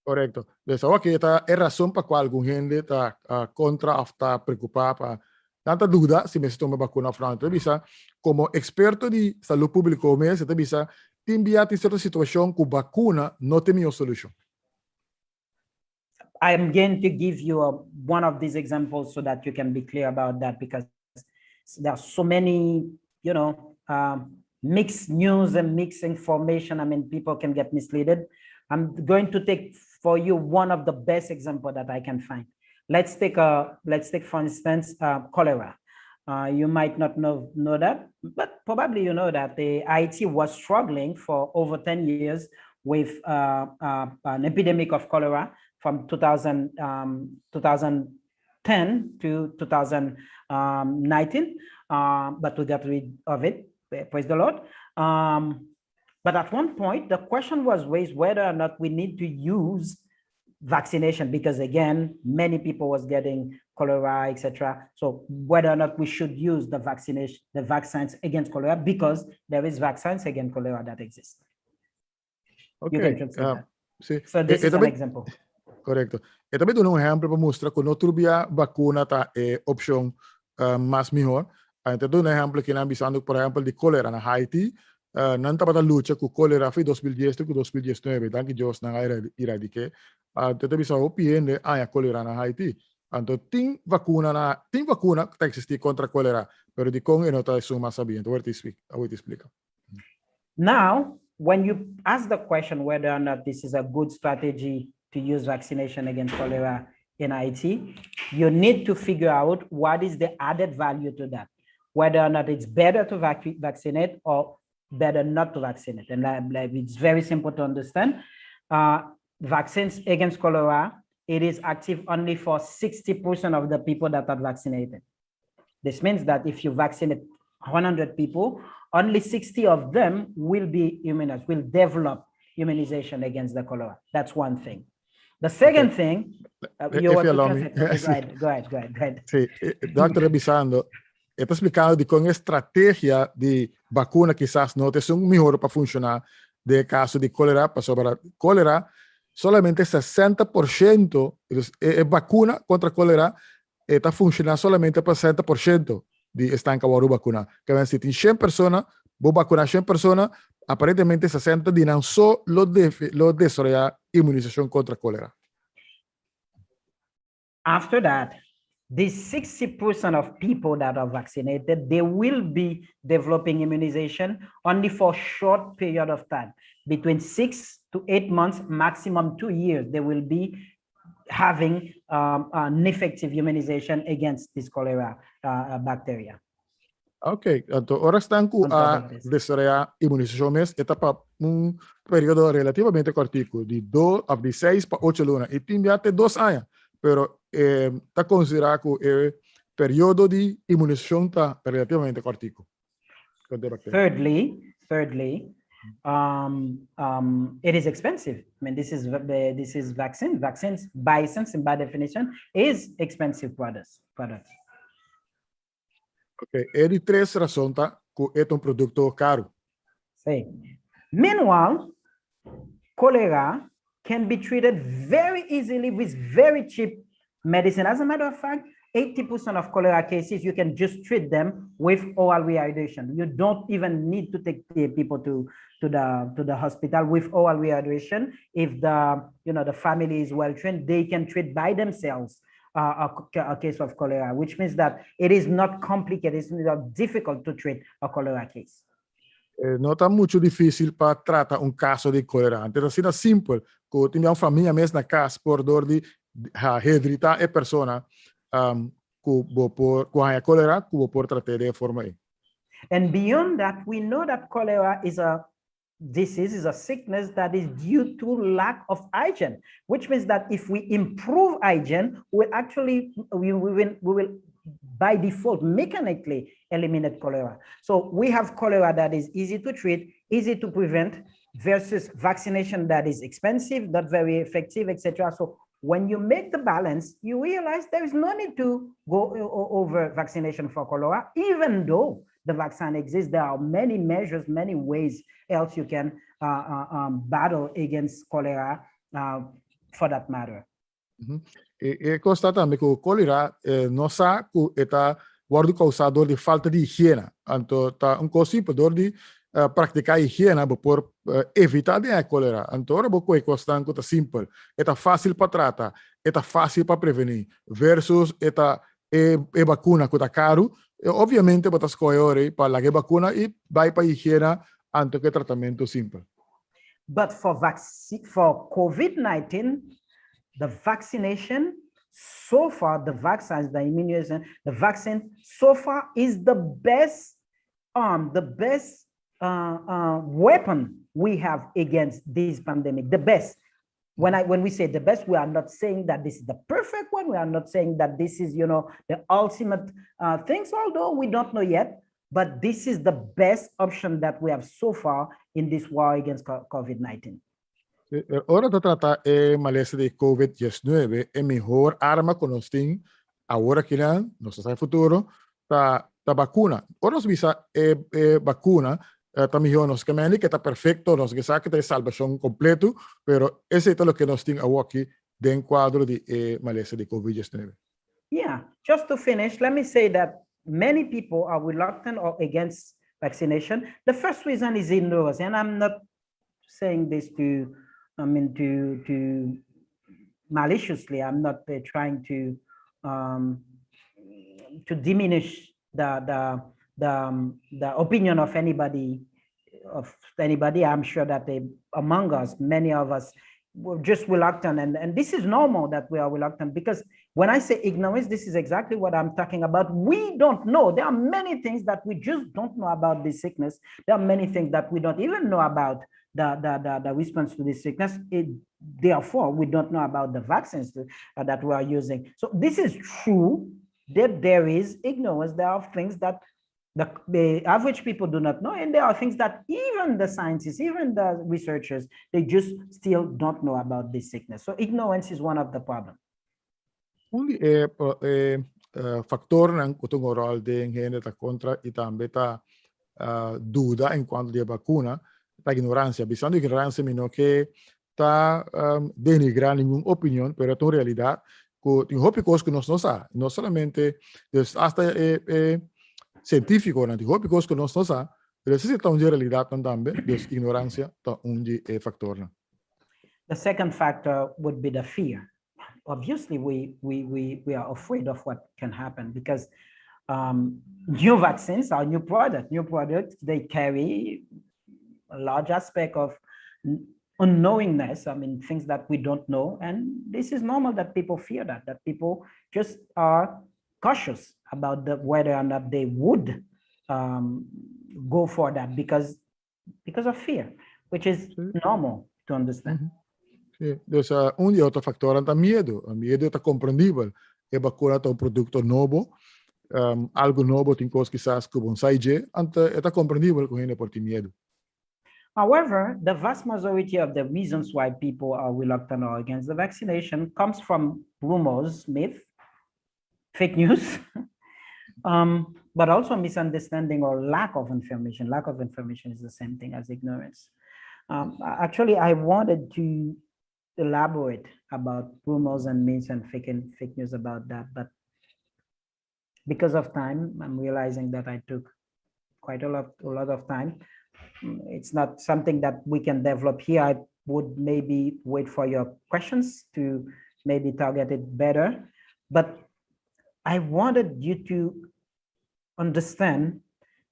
Korekto. Dus aki ta e rason pa kual algun hende ta kontra òf ta preokupá pa tanta duda si mester tuma vakuna òf no. Bisa, komo eksperto di salú públiko mes, ta bisa, tin bia tin sierto situashon ku vakuna no ta e solushon. I am going to give you one of these examples so that you can be clear about that, because there are so many mixed news and mixed information. I mean, people can get misled. I'm going to take for you one of the best example that I can find. Let's take, for instance, cholera. You might not know that, but probably you know that the Haiti was struggling for over 10 years with an epidemic of cholera from 2010 to 2019, but we got rid of it, praise the Lord. But at one point, the question was raised whether or not we need to use vaccination, because again, many people was getting cholera, etc. So whether or not we should use the vaccination, the vaccines against cholera, because there is vaccines against cholera that exist. You can translate that. Si. So this is an Tambe- example. Korekto. I tambe duna un ehèmpel pa mustra ku no tur bia vakuna ta e opshon mas mihó. Anto duna un ehèmpel ku nan bisando, por ehèmpel, di kolera na Haiti. Nan tabata lucha ku kolera for 2010 te ku 2019. Danki Dios nan a eradiké. Anto ta bisa hopi hende a haña kolera na Haiti. Anto tin vakuna ku ta eksistí kontra kolera, pero dikon e no ta esun mas sabí. Anto awor ta splika. Now, when you ask the question whether or not this is a good strategy to use vaccination against cholera in Haiti, you need to figure out what is the added value to that. whether or not it's better to vaccinate or better not to vaccinate. And like, it's very simple to understand. Vaccines against cholera, it is active only for 60% of the people that are vaccinated. This means that if you vaccinate 100 people, only 60 of them will be immunized, will develop immunization against the cholera. That's one thing. The second thing, If you you want to allow me. translate? Okay, go ahead, go ahead, go ahead, go ahead. Si, dòkter ta bisando, e ta splikando di kon strategia di vakuna kisas no ta un mihó pa funshoná den kaso di kolera, pasobra kolera solamente 60%, e vakuna kontra kolera ta funshoná solamente pa 60% di esnan ku a wòrdu vakuná. Ke men si tin 100 persona, bo vakuná 100 persona, aparentemente 60 di nan so lo desaroyá inmunisashon kontra kolera. After that, these 60% of people that are vaccinated, they will be developing immunization only for short period of time, between 6 to 8 months, maximum 2 years, they will be having an effective immunization against this cholera bacteria. Ok, anto ora esnan ku a Kontra desaroyá inmunisashon mes, e ta pa un periodo relativamente kòrtiku, di 6 pa 8 luna, i tin te 2 aña, pero ta konsiderá ku e periodo di inmunisashon ta relativamente kòrtiku kontra bakteria. Thirdly, it is expensive. I mean, this is vaccine. Vaccines, by essence and by definition, is expensive products. Products. Ok, e di tres rason ta ku e ta un produkto karu. Si. Meanwhile, cholera can be treated very easily with very cheap medicine. As a matter of fact, 80% of cholera cases, you can just treat them with oral rehydration. You don't even need to take the people to the hospital. With oral rehydration, if the you know the family is well trained, they can treat by themselves a case of cholera, which means that it is not complicated, it's not difficult to treat a cholera case. No ta muchu difísil pa trata un kaso di kolera. Anto, asina simpel, ku tin un famia mes na kas por dor di rehidratá e persona ku bo por ku haña kolera, ku bo por trat'é di e forma ei. And beyond that, we know that cholera is a disease, is a sickness that is due to lack of hygiene, which means that if we improve hygiene, we actually, we will by default mechanically eliminate cholera. So we have cholera that is easy to treat, easy to prevent, versus vaccination that is expensive, not very effective, etc. So when you make the balance, you realize there is no need to go over vaccination for cholera, even though the vaccine exists. There are many measures, many ways else you can battle against cholera for that matter. I konsta tambe ku kolera nos sa ku e ta wòrdu kousá dor di falta di higiena. Anto ta un kos simpel, dor di praktiká higiena bo por evitá di kolera. Anto ora bo kohe kosnan ku ta simpel, e ta fásil pa trata, e ta fásil pa prevení, versus e ta e vakuna ku ta karu, obviamente bo ta skohe pa laga vakuna i bai pa higiena anto ku tratamentu simpel. But for COVID-19, the vaccination so far, the vaccines, the immunization, the vaccine so far is the best arm, the best weapon we have against this pandemic, the best. When we say the best, we are not saying that this is the perfect one. We are not saying that this is the ultimate things, although we don't know yet. But this is the best option that we have so far in this war against COVID-19. Ora ta trata e malesa di COVID-19, e mihó arma ku nos tin awor aki, no sa futuro, ta vakuna. Ora nos bisa e vakuna, ta mihó, no ke men ku ta perfekto, no ke sa ku ta salbashon kompleto, pero esei ta loke nos tin awor aki den kuadro di e malesa di COVID-19. Yeah, just to finish, let me say that many people are reluctant or against vaccination. The first reason is ignorance, and I'm not saying this to, I mean, to maliciously. I'm not trying to diminish the opinion of anybody. I'm sure that among us, many of us were just reluctant, and this is normal that we are reluctant because When I say ignorance, this is exactly what I'm talking about. We don't know. There are many things that we just don't know about this sickness. There are many things that we don't even know about the response to this sickness. Therefore, we don't know about the vaccines that we are using. So this is true that there is ignorance. There are things that the average people do not know, and there are things that even the scientists, even the researchers, they just still don't know about this sickness. So ignorance is one of the problems. Un di e faktornan ku ta un ròl den hende ta kontra i tambe ta duda en kuanto di e bakuna ta ignoransia. Bisando ignoransia mi no ke ta denigrá ningun opinion, pero ta un realidat ku tin hopi kos ku nos no sa. No solamente, dus asta e sientífikonan tin hopi kos ku nos no sa, pero esei ta un di e realidatnan tambe, dus ignoransia ta un di e faktornan. The second factor would be the fear. Obviously, we are afraid of what can happen because new vaccines are new product. New products, they carry a large aspect of unknowingness. I mean, things that we don't know. And this is normal that people fear that, that people just are cautious about whether or not they would go for that because of fear, which is normal to understand. Si, dus un di otro faktor ta miedu. Miedu ta komprendibel. E vakuna ta un produkto nobo, algu nobo, tin kos kisas ku bo n' sa, anto ta komprendibel ku hende por tin miedu. However, the vast majority of the reasons why people are reluctant or against the vaccination comes from rumors, myth, fake news, but also misunderstanding or lack of information. Lack of information is the same thing as ignorance. Actually, I wanted to elaborate about rumors and myths and fake news about that, but because of time, I'm realizing that I took quite a lot of time. It's not something that we can develop here. I would maybe wait for your questions to maybe target it better. But I wanted you to understand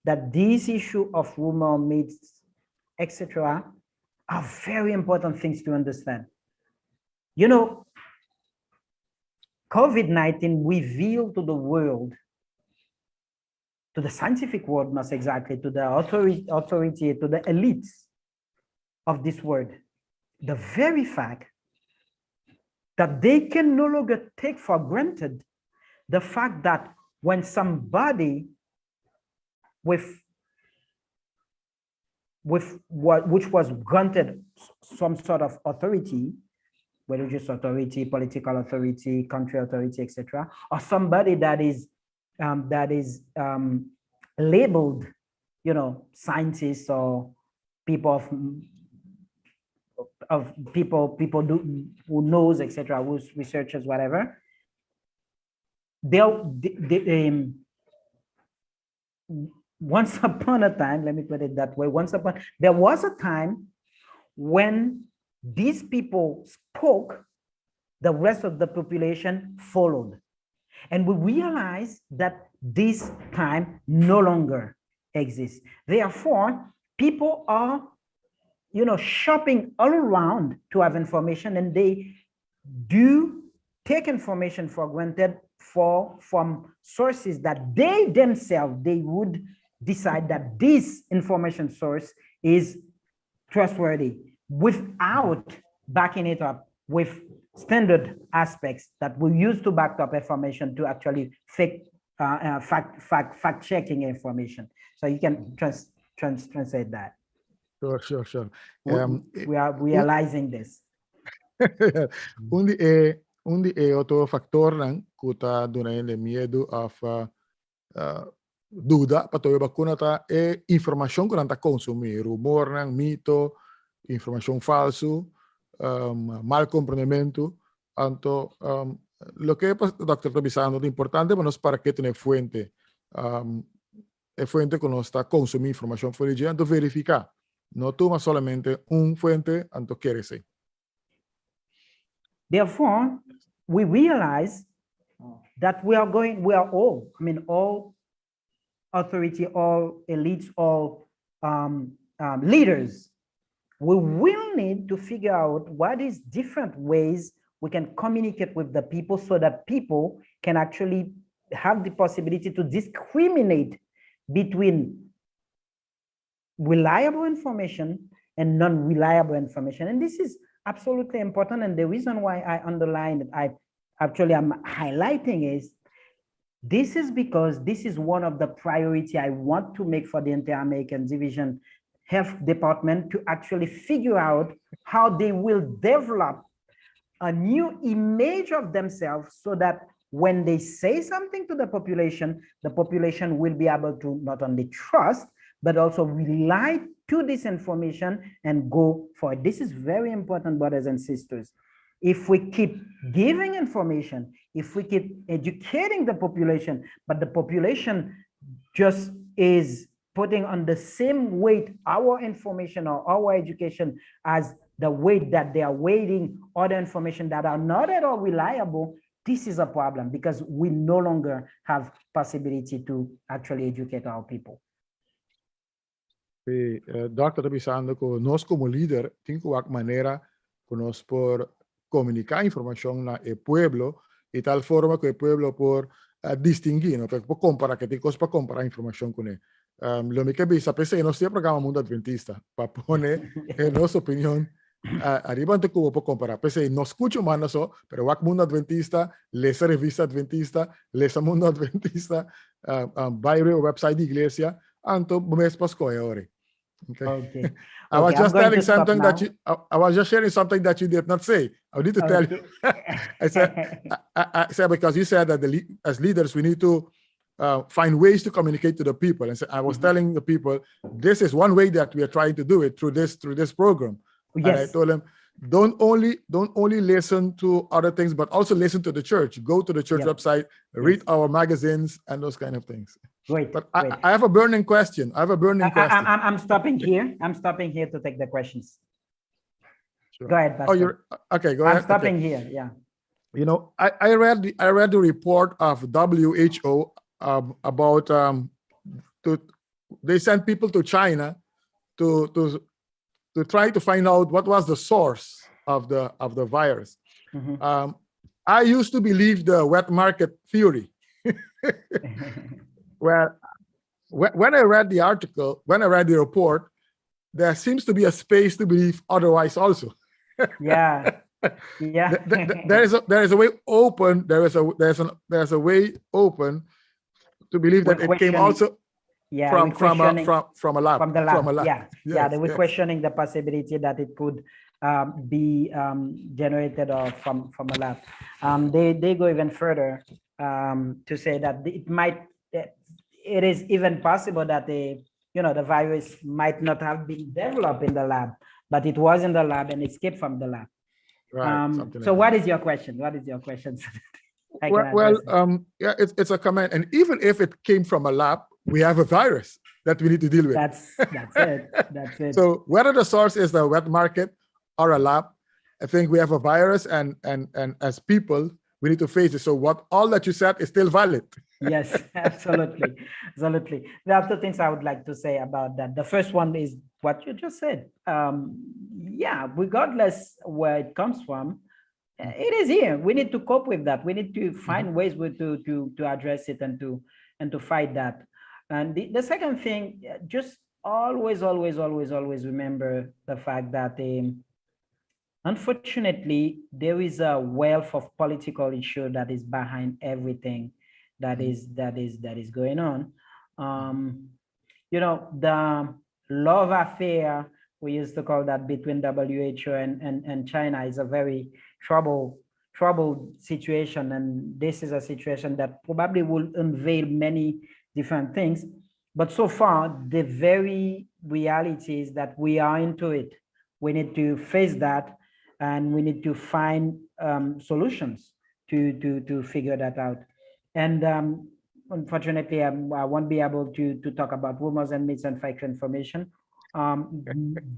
that this issue of rumor, myths, etc., are very important things to understand. COVID-19 revealed to the world, to the scientific world, most exactly, to the authority, to the elites of this world, the very fact that they can no longer take for granted the fact that when somebody with what which was granted some sort of authority, religious authority, political authority, country authority, etc., or somebody that is labeled, scientists or people of people who knows, etc., who's researchers, whatever. They'll they, once upon a time, let me put it that way. Once upon there was a time when these people spoke, the rest of the population followed. And we realized that this time no longer exists. Therefore, people are shopping all around to have information, and they do take information for granted for from sources that they themselves, they would decide that this information source is trustworthy without backing it up with standard aspects that we use to back up information to actually fake fact checking information. So you can translate that. Sure. We are realizing this. Un di e otro faktornan ku ta duna miedu òf duda pa tuma vakuna ta e informashon ku nan ta konsumí, rumornan, mito, informashon falsu, mal komprendementu. Anto, loke dòkter ta bisando ta importante pa nos para ku tin fuente. E fuente ku nos ta konsumí informashon for di, anto verifiká. No tuma solamente un fuente, anto kere esei. Therefore, we realize that we are all, I mean, all authority, all elites, all leaders, we will need to figure out what is different ways we can communicate with the people so that people can actually have the possibility to discriminate between reliable information and non-reliable information. And this is absolutely important. And the reason why I underline it, I actually am highlighting is this is because this is one of the priority I want to make for the Inter-American Division Health Department to actually figure out how they will develop a new image of themselves so that when they say something to the population will be able to not only trust, but also rely to this information and go for it. This is very important, brothers and sisters. If we keep giving information, if we keep educating the population, but the population just is putting on the same weight our information or our education as the weight that they are weighting other information that are not at all reliable, this is a problem because we no longer have possibility to actually educate our people. Si, dòkter ta bisando ku nos komo lider tin ku manera ku nos por komuniká informashon na e pueblo di tal forma ku e pueblo por distinguí, no? Por kompará, ku tin kos pa kompará informashon kuné. Lo mi ke bisa, p'esei nos tin programa Mundo Adventista, pa pone nos opinion ariba anto ku por kompará. P'esei no skucha humano so, pero wak Mundo Adventista, lesa Revista Adventista, lesa Mundo Adventista, bai website di iglesia, anto mes pa skohe ori. Okay. I was Okay, I'm just going telling to stop something that now. you, I was just sharing something that you did not say. I need to tell you. I said because you said that as leaders we need to find ways to communicate to the people. And so I was telling the people this is one way that we are trying to do it through this program. And I told them don't only listen to other things, but also listen to the church. Go to the church website, read our magazines, and those kind of things. Great. But Great. I have a burning question. I have a burning question. I'm stopping here. I'm stopping here to take the questions. Sure. Go ahead, Pastor. Oh, you're okay. Go I'm ahead. Okay. stopping here. Yeah. I read the report of WHO about to they sent people to China to try to find out what was the source of the virus. I used to believe the wet market theory. Well, when I read the article, when I read the report, there seems to be a space to believe otherwise also. There is a way open. There is a there's an there's a way open to believe that We're it came questioning- also we're from a questioning from a lab. From the lab. From a lab. Yeah, they were questioning the possibility that it could be generated or from a lab. They go even further to say that it is even possible that the you know the virus might not have been developed in the lab, but it was in the lab and escaped from the lab. Right. Something So like what that. is your question? What is your question? So that I can Well, address it. yeah, it's a comment, and even if it came from a lab, we have a virus that we need to deal with. That's it. That's it. So whether the source is the wet market or a lab, I think we have a virus, and as people, we need to face it. So what all that you said is still valid. Yes, absolutely. Absolutely. There are two things I would like to say about that. The first one is what you just said. Yeah, regardless where it comes from, it is here. We need to cope with that. We need to find ways to address it and to fight that. And the second thing, just always, always, always, always remember the fact that unfortunately, there is a wealth of political issue that is behind everything that is that is that is going on. The love affair, we used to call that, between WHO and China is a very troubled situation. And this is a situation that probably will unveil many different things. But so far, the very reality is that we are into it. We need to face that and we need to find solutions to figure that out. And unfortunately, I won't be able to talk about rumors and myths and fake information.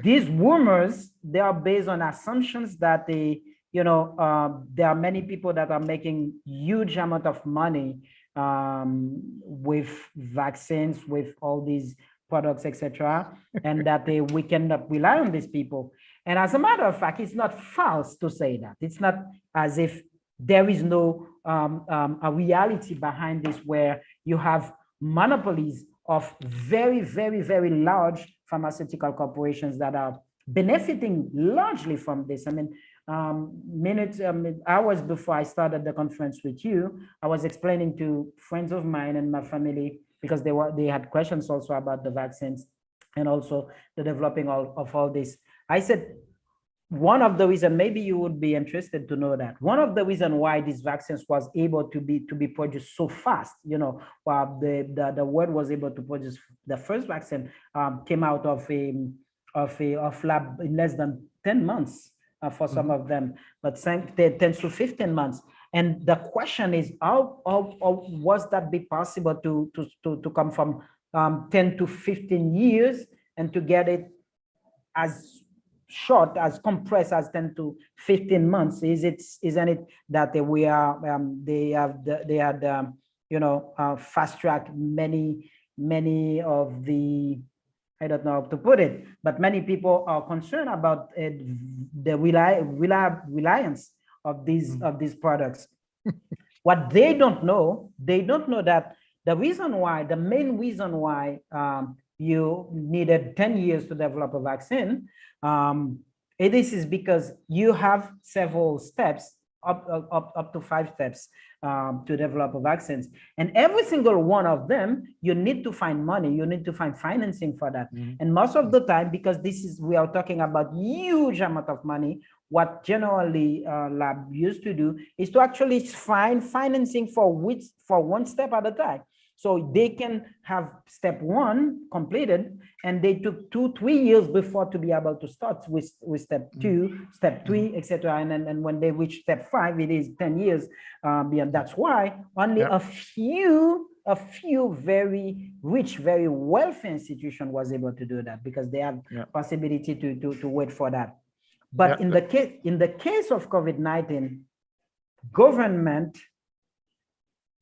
These rumors, they are based on assumptions that there are many people that are making huge amount of money with vaccines, with all these products, etc., and that we cannot rely on these people. And as a matter of fact, it's not false to say that. It's not as if there is no a reality behind this where you have monopolies of very, very, very large pharmaceutical corporations that are benefiting largely from this. I mean, minutes, hours before I started the conference with you, I was explaining to friends of mine and my family, because they had questions also about the vaccines and also the developing of all this. I said, one of the reason, maybe you would be interested to know that, one of the reason why these vaccines was able to be produced so fast, while the world was able to produce the first vaccine came out of a lab in less than 10 months for some of them, but 10 to 15 months. And the question is, how was that be possible to come from 10 to 15 years and to get it as short, as compressed as 10 to 15 months? Isn't it that we are, they have, the, they had, fast track many, many of the, I don't know how to put it, but many people are concerned about the reliance of these products. What they don't know, they don't know that the reason why, the main reason why you needed 10 years to develop a vaccine, it is because you have several steps, up to five steps to develop a vaccines. And every single one of them, you need to find money, you need to find financing for that. And most of the time, because we are talking about huge amount of money, what generally lab used to do is to actually find financing for one step at a time. So they can have step one completed, and they took 2, 3 years before to be able to start with step two, step 3, etc. And then and when they reach step five, it is 10 years beyond. That's why only a few very rich, very wealthy institution was able to do that, because they have possibility to wait for that. But in the case of COVID-19, government,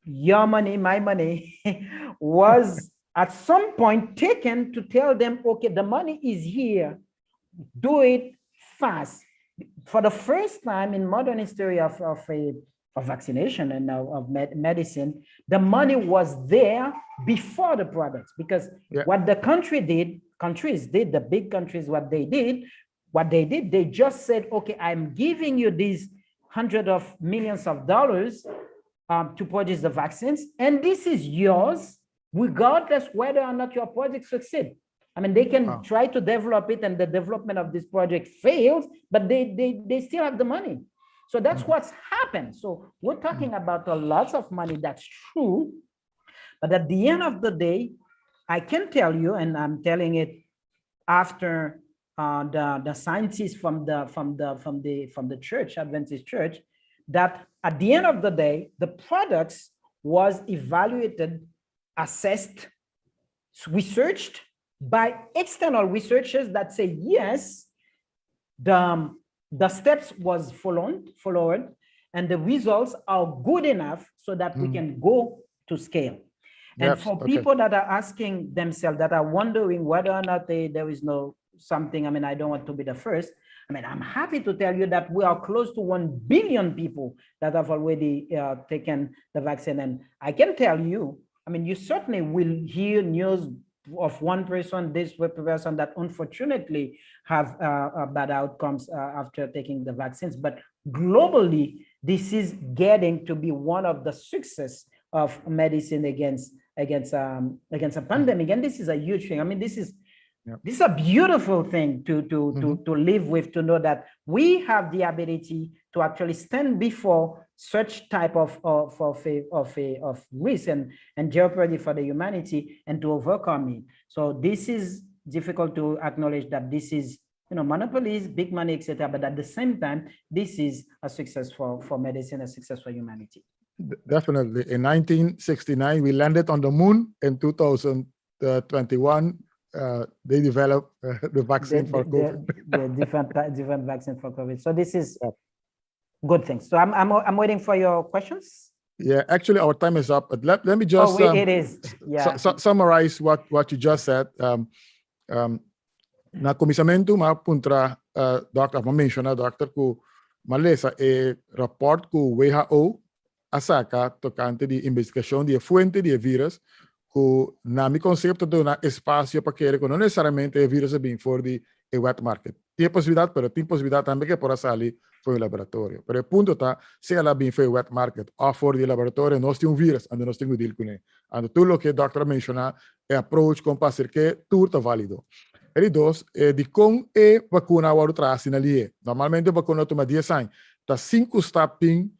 your money, my money, was at some point taken to tell them, "Okay, the money is here, do it fast." For the first time in modern history of vaccination and of medicine, the money was there before the products, because what the country did, countries did, the big countries, what they did, they just said, "Okay, I'm giving you these hundred of millions of dollars to produce the vaccines, and this is yours, regardless whether or not your project succeed." I mean, they can try to develop it and the development of this project fails, but they still have the money. So that's what's happened. So we're talking about a lot of money, that's true. But at the end of the day, I can tell you, and I'm telling it after the scientists from the church, Adventist Church, that at the end of the day, the products was evaluated, assessed, researched by external researchers that say, yes, the steps was followed, and the results are good enough so that we can go to scale. And for people that are asking themselves, that are wondering whether or not there is no something, I mean, I don't want to be the first. I mean, I'm happy to tell you that we are close to 1 billion people that have already taken the vaccine. And I can tell you, I mean, you certainly will hear news of one person, this person that unfortunately have bad outcomes after taking the vaccines. But globally, this is getting to be one of the success of medicine against a pandemic. And this is a huge thing. I mean, this is a beautiful thing to live with, to know that we have the ability to actually stand before such type of risk and jeopardy for the humanity and to overcome it. So this is difficult to acknowledge that this is monopolies, big money, etc. But at the same time, this is a success for medicine, a success for humanity. Definitely. In 1969, we landed on the moon. In 2021, they developed the vaccine for COVID. The different vaccine for COVID. So this is good thing. So I'm waiting for your questions. Yeah, actually, our time is up. But let me just Oh, wait, it is. Yeah. Summarize what you just said. Na kuminsamentu m'a puntra dòkter, m'a menshoná dòkter ku m'a lesa e rapòrt ku WHO a saka tokante di investigashon di e fuente di e vírus, ku na mi konsepto ta duna espasio pa kere ku no nesesariamente e vírus a bin for di e wet market. Tin e posibilidat, pero tin posibilidat tambe ku e por a sali for di e laboratorio. Pero e punto ta, si el a bin for di e wet market òf for di e laboratorio, nos tin un vírus, anto nos tin ku deal kuné. Anto tur loke dòkter a menshoná, e approach kon pa aserk'é, tur ta válido. E di dos, e dikon e vakuna a wòrdu traha asina lihé. Normalmente vakuna ta tuma dies aña. Ta sinku stap tin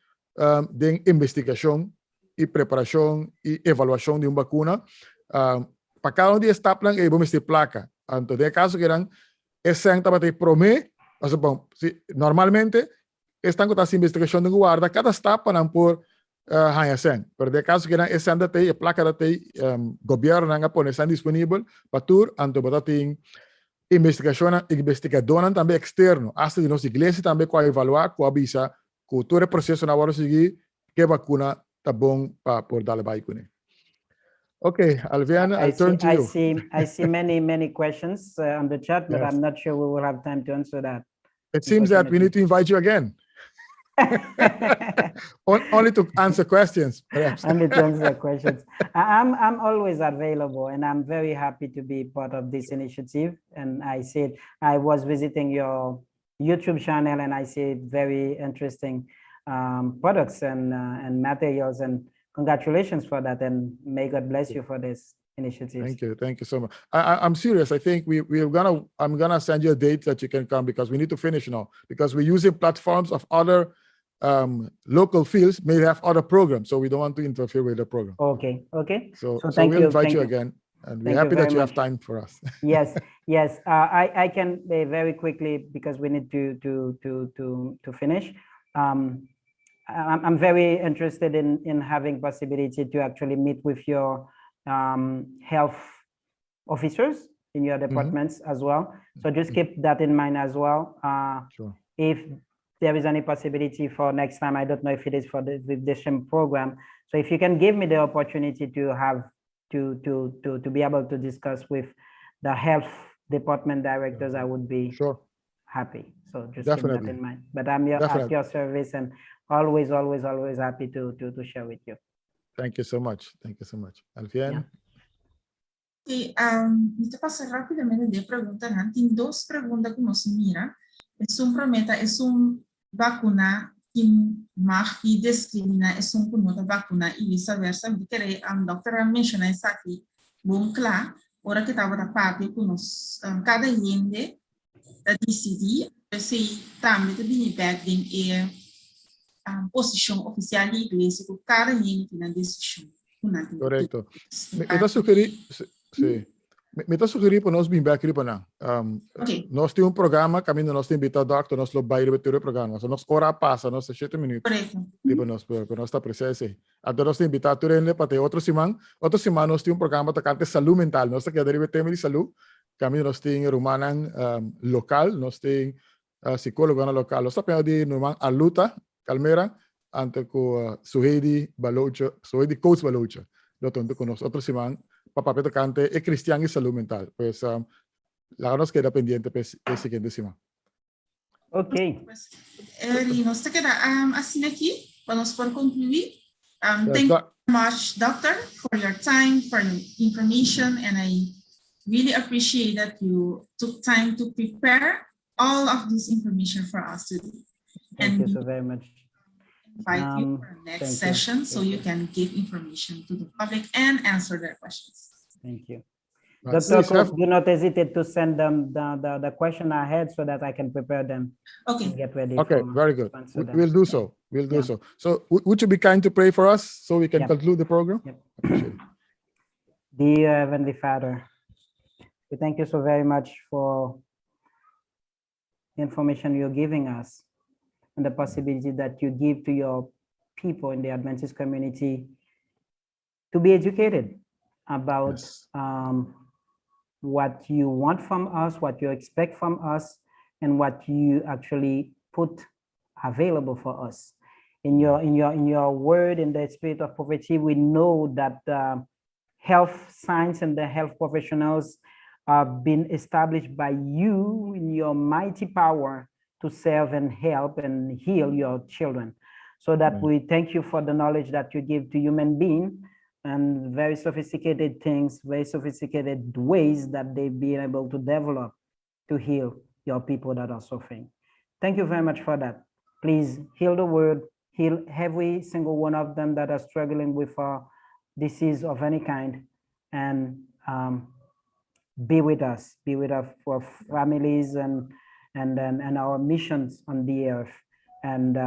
den investigashon i preparashon i evaluashon di un bakuna. Pa kada un di e stapnan ei bo mester plaka. Anto den e kaso kinan e sèn tabata e promé, pasobra bon, si normalmente esnan ku ta hasi investigashon den ku warda kada stap pa nan por haña sèn. Pero den e kaso kinan e sèn ta tei, e plaka ta tei, gobièrnunan a pone sèn disponibel pa tur, anto bo ta tin investigashonnan, investigadónan tambe eksterno, asta di nos iglesia tambe ku a evaluá, ku a bisa ku tur e prosesonan a wòrdu sigui, ke bakuna ta bon pa por dal bai kuné. Ok, Alviana, I turn to you. I see many, many questions on the chat, but I'm not sure we will have time to answer that. It seems that we need to invite you again. Only to answer questions, perhaps. Only to answer questions. I'm always available, and I'm very happy to be part of this initiative. And I said I was visiting your YouTube channel, and I see very interesting products and materials. And congratulations for that, and may God bless you for this initiative. Thank you, thank you so much. I'm serious. I think I'm gonna send you a date that you can come because we need to finish now because we're using platforms of other local fields may have other programs, so we don't want to interfere with the program. So So thank we'll you, invite thank you you. again, and we're Thank you happy that very you have much. time for us. Yes. I can very quickly because we need to finish. I'm very interested in having possibility to actually meet with your health officers in your departments as well. So just keep that in mind as well. If there is any possibility for next time, I don't know if it is for the same program. So if you can give me the opportunity to have to be able to discuss with the health department directors, I would be happy. So just keep that Definitely. in mind. But I'm at Definitely. your service and always, always, always happy to share with you. Thank you so much. Thank you so much. Alfiane? Yeah. Si, mi ta pasa rápidamente di pregunta. Tin dos pregunta ku nos a mira. Esun promé ta, esun vakuná tin mag di diskriminá esun ku no ta vakuná i vice-versa. Mi ke dòkter a menshoná esaki bon kla, ora ku tabata papia ku nos, kada hende ta disidí, si tambe ta bini bèk den e posishon ofisial di iglesia ku kada hende tin un desishon. Korekto. Mi ta sugerí, si. Mi ta sugerí pa nos bin bèk riba nan. Nos tin un programa, kaminda nos ta invitá dòkter, nos lo bai riba tur e programa. So nos ora a pasa, nos ta 7 minüt. Riba nos, pero nos ta presente. Anto nos ta invitá tur hende pa otro siman. Otro siman nos tin un programa tokante salú mental. Nos ta keda riba e tema di salú. Kaminda nos tin rumannan lokal, nos tin sikólogo lokal. Nos ta papiando di ruman Aluta Calmera, anto ku Suheidi Balocha, Suheidi Coach Balocha. Lo ta ku nos otro siman pa papia tokante e kristian i salú mental. Pues laga nos keda pendiente pa e siguiente siman. Ok. Pues, Eri, nos ta keda asina aki pa nos por konkluí. Thank you very much, Doctor, for your time, for your information, and I really appreciate that you took time to prepare all of this information for us today. Thank And you so very much. invite you for our next Thank you. session so Thank you you. can give information to the public and answer their questions. Thank you. Please Dr. have Cook, do not hesitate to send them the question ahead so that I can prepare them and get ready Okay, for very good. to answer them. We'll do so. We'll do so. So would you be kind to pray for us so we can Yeah. conclude the program? Yep. Appreciate it. Dear Heavenly Father, we thank you so very much for the information you're giving us and the possibility that you give to your people in the Adventist community to be educated about what you want from us, what you expect from us, and what you actually put available for us. In your word, in the spirit of prophecy, we know that health science and the health professionals have been established by you in your mighty power to serve and help and heal your children. So that Amen. we thank you for the knowledge that you give to human being and very sophisticated things, very sophisticated ways that they've been able to develop to heal your people that are suffering. Thank you very much for that. Please heal the world, heal every single one of them that are struggling with a disease of any kind, and be with us, be with our, for families and our missions on the earth. And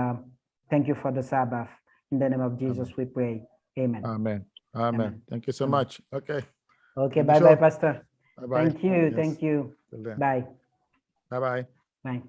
thank you for the Sabbath. In the name of Jesus, we pray. Amen. Amen. Amen. Amen. Thank you so Amen. much. Okay. Okay, Thank you, bye bye, sir. Pastor. Bye bye. Thank you. Yes. Thank you. Till then. Bye. Bye bye. Bye.